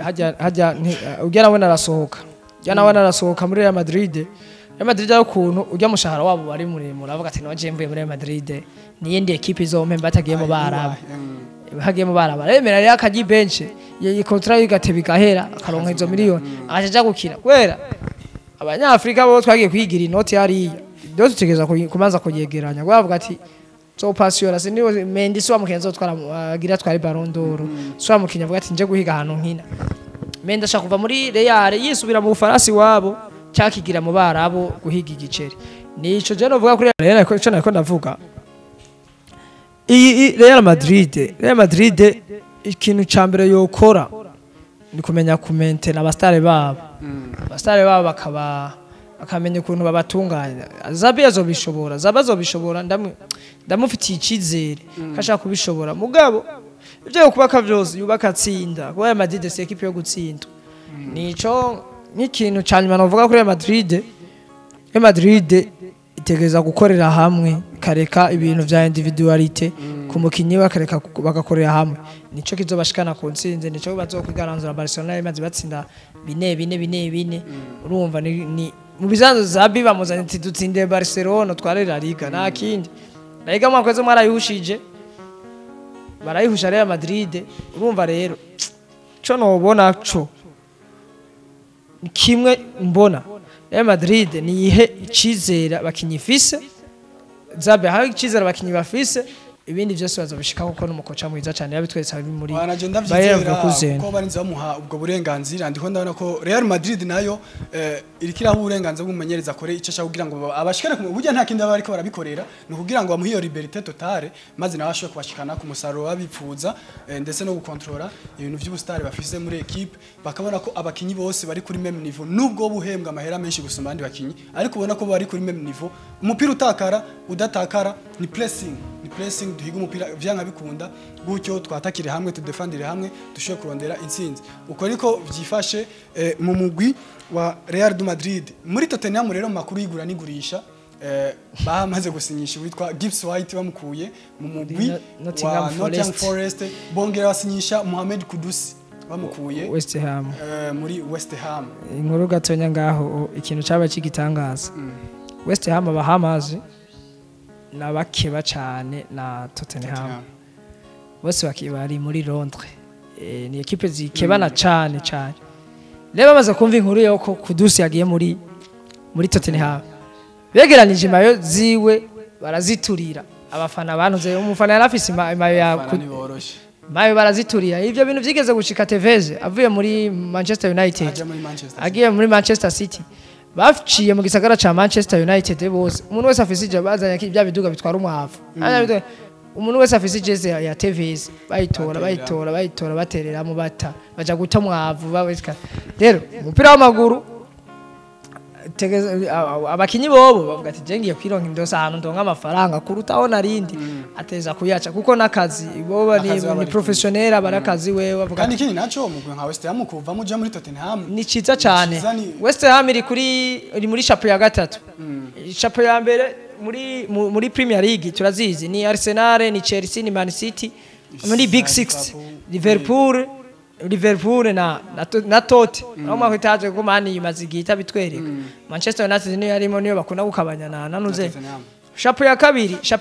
hajya ujya nawe narasohoka, ujya nawe narasohoka muri Real Madrid. Real Madrid ari ukuntu ujya mushahara wabo bari muremure, avuga ati naje mvuye muri Real Madrid niyindi equipe izompemba batagiye mu Barabu, hagiye mu Barabu aremera rero akajya bench iyi contrat yigateba igahera, akaronka izo miliyoni akaja aja gukina, kubera abanyafrika bo twagiye kwigira inoti hariya rero tutegereza kubanza kuyegeranya, kuko bavuga ati zopasiyora siniwe Mendy si wa mukinyi azotwara agira twari Ballon d'Or, si wa mukinyi avuga ati nje guhiga ahantu nkina. Mendy ashaka kuva muri Real yisubira mu Bufaransa iwabo cyakigira mu Barabu guhiga igiceri. Nico je novuga kuri Real, ariko ico nariko ndavuga iyi Real Madrid ikintu ca mbere yokora ni kumenya kumentena abastare babo, abastare babo bakaba bakamenya ukuntu babatunganya. Xabi azobishobora, Xabi azobishobora, ndamufitiye icizere ko ashaka kubishobora. Mugabo ibyo kubaka byose yubaka atsinda, kuko Real Madrid si équipe yo gutsinda. Nico nk'ikintu ca nyuma novuga kuri Real Madrid. Real Madrid itegereza gukorera hamwe, ikareka ibintu vya individualité ku mukinyi we, akareka bagakorera hamwe, nico kizobashikana ku ntsinzi, nico bazokwigaranzura Barcelona imaze batsinda bine bine bine bine. Urumva ni mu bisanzwe Xabi bamuzanye ati dutsinde Barcelona tware La Liga, nta kindi. La Liga mwaka wese mwarayushije, barayihusha Real Madrid. Urumva rero co nobona co ni kimwe mbona Real Madrid niyihe icizere abakinyi ifise, Xabi ahawe icizere abakinyi bafise, ibindi byose bazobishikaho kuko n'umukoca mwiza cyane yabitweretse ari muri Wanaje Bayer ndavyizera Leverkusen. kuko barinze bamuha ubwo burenganzira. Ndiko ndabona ko Real Madrid nayo iriko iraha uburenganzira bw'umumenyereza akore icyo ashaka kugira ngo abashikane ku burya nta kindi baba bariko barabikorera, ni ukugira ngo bamuhe iyo liberté totale maze nawe ashobore kubashikana ku musaruro babipfuza, ndetse no gukontorora ibintu vy'ubustari bafise muri équipe, bakabona ko abakinyi bose bari kuri même niveau, nubwo buhembwa amahera menshi gusumba abandi bakinyi, ariko ubona ko bari kuri même niveau. Umupira utakara udatakara ni pressing, ni pressing, duhiga umupira vyanka bikunda gutyo, twatakire hamwe, tudefandire hamwe, dushobore kurondera intsinzi. Uko ariko vyifashe mu mugwi wa Real de Madrid. Muri Tottenham rero mu makuru y'igura n'igurisha, bamaze gusinyisha witwa Gibbs White bamukuye mu mugwi Nottingham wa Nottingham Forest. Forest, bongera basinyisha Mohamed Kudus bamukuye West Ham. Muri West Ham. Inkuru gatonya ngaho, ikintu cyaba kigitangaza, West Ham abahamazi nabakeba cyane na Tottenham. Tottenham. Bose bari muri Londres, ni équipe zikebana cyane cyane. Rero bamaze kumva inkuru yuko Kudus yagiye muri Tottenham, begeranije imayo ziwe baraziturira. Abafana bantuze, umufana yari afise imayo ya Abafana ntiboroshe. Mayo baraziturira. Ivyo bintu vyigeze gushika Tevez avuye muri Manchester United aja muri Manchester. Agiye muri Manchester City, baciye mu gisagara ca Manchester United bose, umuntu wese afise ije bazanye bya biduga bitwara umwavu. Umuntu wese afise ijeze ya Tevez bayitora. Baterera. Bayitora, bayitora, batereramo, bata baja guta umwavu babika. Rero umupira w'amaguru abakinyi bobo bavuga ati je ngiye kwironka indosa ahantu ndonka amafaranga kurutaho narindi, ateza kuyaca kuko n'akazi boba ni, N'akazi baba ni bari. professionnel, aba ari akazi wewe bavuga. Kandi ikindi naco, umugwi nka West Ham kuvamo uja muri Tottenham Ni ciza cyane. Ciza ni- West Ham iri muri chapeau ya gatatu. Chapeau ya mbere muri Premier League turazizi, ni Arsenal, ni Chelsea, ni Man City muri Big Six, Liverpool. Liverpool na Tote aho mwaka itaje kuko Man imaze igihe itabitwereka. Manchester United niyo yarimo, niyo bakunda gukabanya na nanuze. Tottenham. Chapeau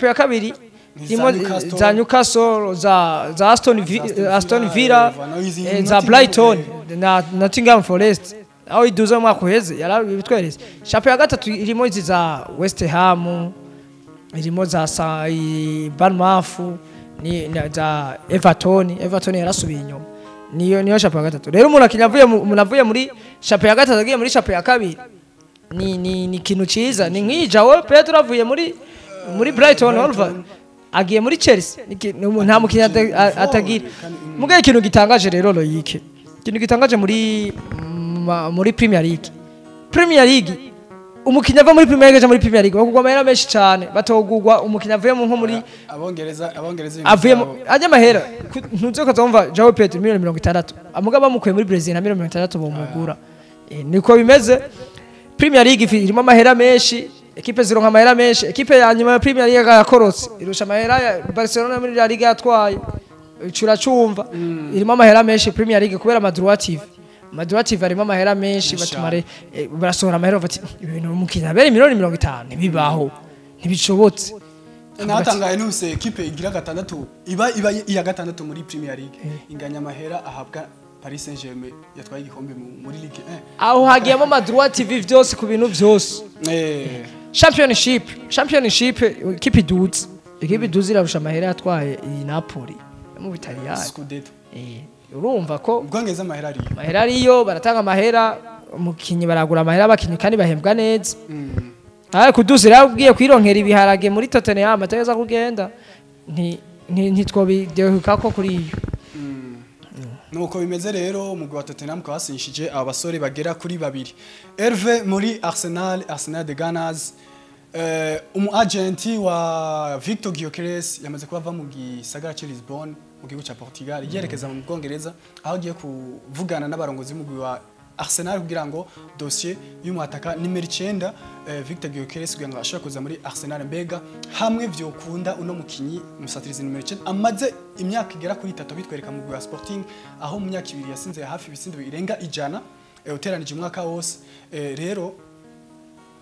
ya kabiri Ni irimo za Newcastle. Za Newcastle, za Aston Villa, Aston Villa, izi za Nottingham, Brighton na Nottingham Forest aho iduza mu mwaka uheze yarabitweretse. Chapeau ya gatatu irimo izi za West Ham, irimo za Bournemouth ni za Everton. Everton yarasubiye inyuma, niyo chapeau ya gatatu. Rero umuntu akinya avuye umuntu avuye muri chapeau ya gatatu agiye muri chapeau ya kabiri ni ikintu ciza. Ni nk'iyi Joao Pedro avuye muri Brighton Hove agiye muri Chelsea. Nta mukinnyi atagira. Mugaye ikintu gitangaje rero Loic, ikintu gitangaje muri Premier League, umukinnyi ava muri Premier League aja muri Premier League bakugwa amahera menshi cyane, batogugwa umukinnyi avuye mu nko muri Abongereza ibintu avuye mu vyabo. ajya amahera ntuze ukazumva Joao Pedro miliyoni 60, amugaba bamukuye muri Brazil na miliyoni 60 bomugura. Niko bimeze. Premier League irimo amahera menshi, ekipe zironka amahera menshi. Ekipe ya nyuma ya Premier League yakorotse irusha amahera ya Barcelona muri La Liga yatwaye. Curacumva irimo amahera menshi Premier League kubera ama droit TV. Ama droit TV arimo amahera menshi, batuma barasohora amahera bati ibintu umukino abere miliyoni 50 ntibibaho, ntibishobotse. Natangaye nuse equipe igira gatandatu iba iya gatandatu muri Premier League inganya amahera ahabwa Paris Saint-Germain yatwaye igikombe muri Ligue 1. Aho hagiyemo ama droit TV vyose ku bintu vyose. Championship equipe iduze irarusha amahera yatwaye iyi Napoli mu Butaliyani. Scudetto. Urumva ko ubwongeza amahera ariyo. Amahera ariyo, baratanga amahera, umukinyi baragura amahera, abakinyi kandi bahembwa neza. Kuduze rero ugiye kwironkera ibiharage muri Tottenham atageza kugenda ntitwobidehuka ko kuri iyo. Nuko bimeze rero umugwi wa Tottenham kwasinshije abasore bagera kuri babiri. Hervé muri Arsenal, Arsenal de Gunners, umu agent wa Victor Gyökeres yamaze kuba mu gisagara cya Lisbon mu gihugu cya Portugal yerekeza mu Bwongereza aho agiye kuvugana n'abarongozi b'umugwi wa Arsenal kugira ngo dossier y'umwataka nimero 9 Victor Gyökeres kugira ngo ashobore kuza muri Arsenal. Mbega hamwe vyokunda uno mukinyi musatirizi nimero 9 amaze imyaka igera kuri 3 bitwereka mu mugwi wa Sporting aho mu myaka ibiri yasinze hafi ibitsindo birenga 100 uteranije umwaka wose. Rero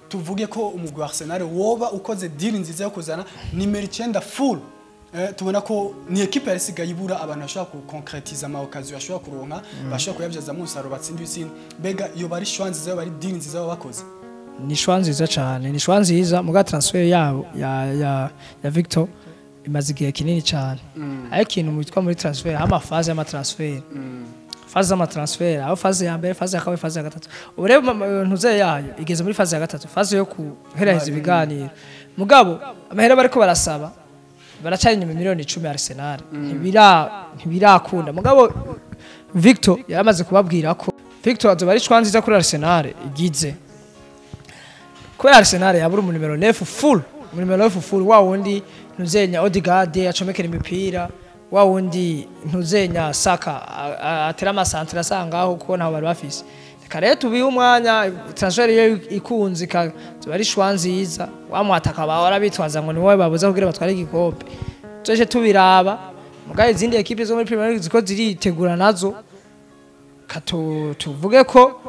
tuvuge ko umugwi wa Arsenal woba ukoze deal nziza yo kuzana nimero 9 full. Tubona ko ni equipe yarisigaye ibura abantu bashobora kukonkretiza ama occasion bashobora kuronka bashobora kuyabyaza mu musaruro batsinda ibitsinda. Mbega iyo bari choix nziza, bari deal nziza bakoze. Ni choix nziza cyane, ni choix nziza muga transfer yabo ya Victor imaze igihe kinini cyane. Ariko ikintu mwitwa muri transfer ama phase y'ama transfer. Phase y'ama transfer, aho phase ya mbere, phase ya kabiri, phase ya gatatu. Ubu rero ntuze yayo igeze muri phase ya gatatu, phase yo kuheraheza ibiganiro. Mugabo amahera bariko barasaba baracari inyuma miliyoni 10 Arsenal ntibirakunda. Mugabo Victor yaramaze kubabwira ko Victor azoba ari choix nziza kuri Arsenal igize. Kubera Arsenal yabura mu numero 9 full, mu numero 9 full wa wundi ntuzenya Odegaard acomekera imipira, wa wundi ntuzenya Saka atera amasantre asangaho kuko ntaho bari bafise. Reka rero tubihe umwanya transfer iyo ikunze ikazoba ari choix nziza, wa mwataka bahora bitwaza ngo ni wowe babuza kugira batware igikombe. Tuje tubiraba mugaye izindi equipe zo muri Premier League ziko ziritegura nazo, tuvuge ko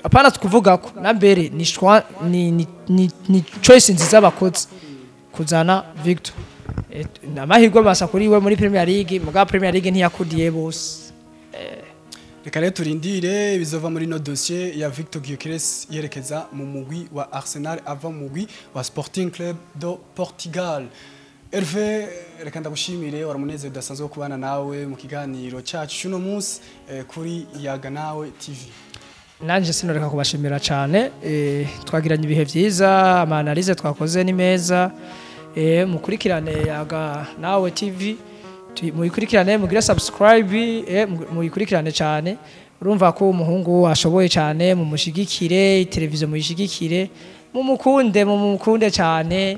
apana tukuvuga ko na mbere ni choix ni choice nziza bakoze kuzana Victor. Namahirwe basa kuri we muri Premier League, muga Premier League ntiyakudiye bose. Reka rero turindire bizova muri no dossier ya Victor Gyökeres yerekeza mu mugwi wa Arsenal ava mu mugwi wa Sporting Club do Portugal. Hervé, reka ndagushimire, waramunezero udasanzwe wo kubana nawe mu kiganiro cyacu cy'uno munsi kuri Yaga Nawe TV. Nanje sinoreka kubashimira cyane, twagiranye ibihe byiza, ama analyse twakoze ni meza. Mukurikirane Yaga Nawe TV, muyikurikirane, mugire subscribe, muyikurikirane cyane. Urumva ko umuhungu ashoboye cyane, mumushigikire, televiziyo muyishigikire, mumukunde cyane.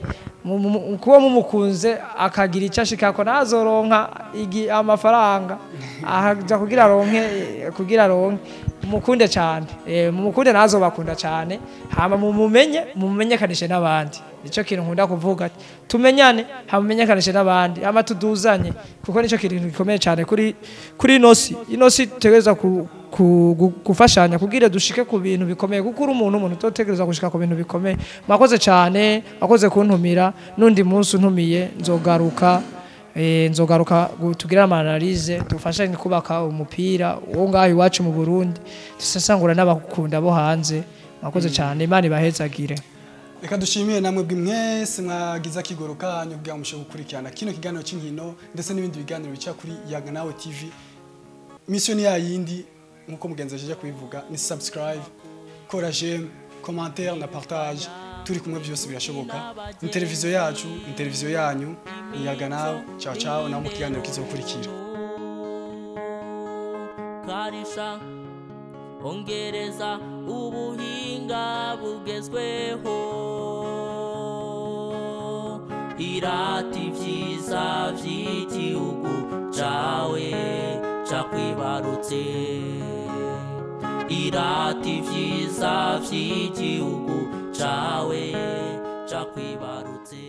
Kuba mumukunze akagira icyo ashikako nazoronka amafaranga ahaja kugira aronke mumukunde cyane, mumukunde nazobakunda cyane, hama mumumenye, mumumenyekanishe n'abandi. Nico kintu nkunda kuvuga, tumenyane hamumenyekanishe n'abandi, hama tuduzanye, kuko nico kintu gikomeye cyane kuri inosi. Inosi tutegereza gufashanya kugira dushike ku bintu bikomeye, kuko uri umuntu utotegereza gushika ku bintu bikomeye. Mwakoze cyane, mwakoze kuntumira, nundi munsi untumiye nzogaruka, nzogaruka tugira ama analyse, dufashanye kubaka umupira wo ngaho iwacu mu Burundi, dusesangura n'abakunda bo hanze. Mwakoze cyane, Imana ibahezagire. Reka dushimiye namwe mwese mwagize akigoro kanyu kugira ngo mushobore gukurikirana kino kiganiro cy'inkino ndetse n'ibindi biganiro bica kuri Yaga Nawe TV. Mission ya yindi nkuko mugenzi aje kubivuga ni subscribe, kora j'aime, commentaire na partage. Turi kumwe byose birashoboka. Ni televiziyo yacu, ni televiziyo yanyu, ni Yaga Nawe. Ciao ciao, naho mu kiganiro kizokurikira. Karisha ongereza ubuhinga bugezweho, irata ivyiza vy'igihugu cawe cakwibarutse, irata ivyiza vy'igihugu cawe cakwibarutse.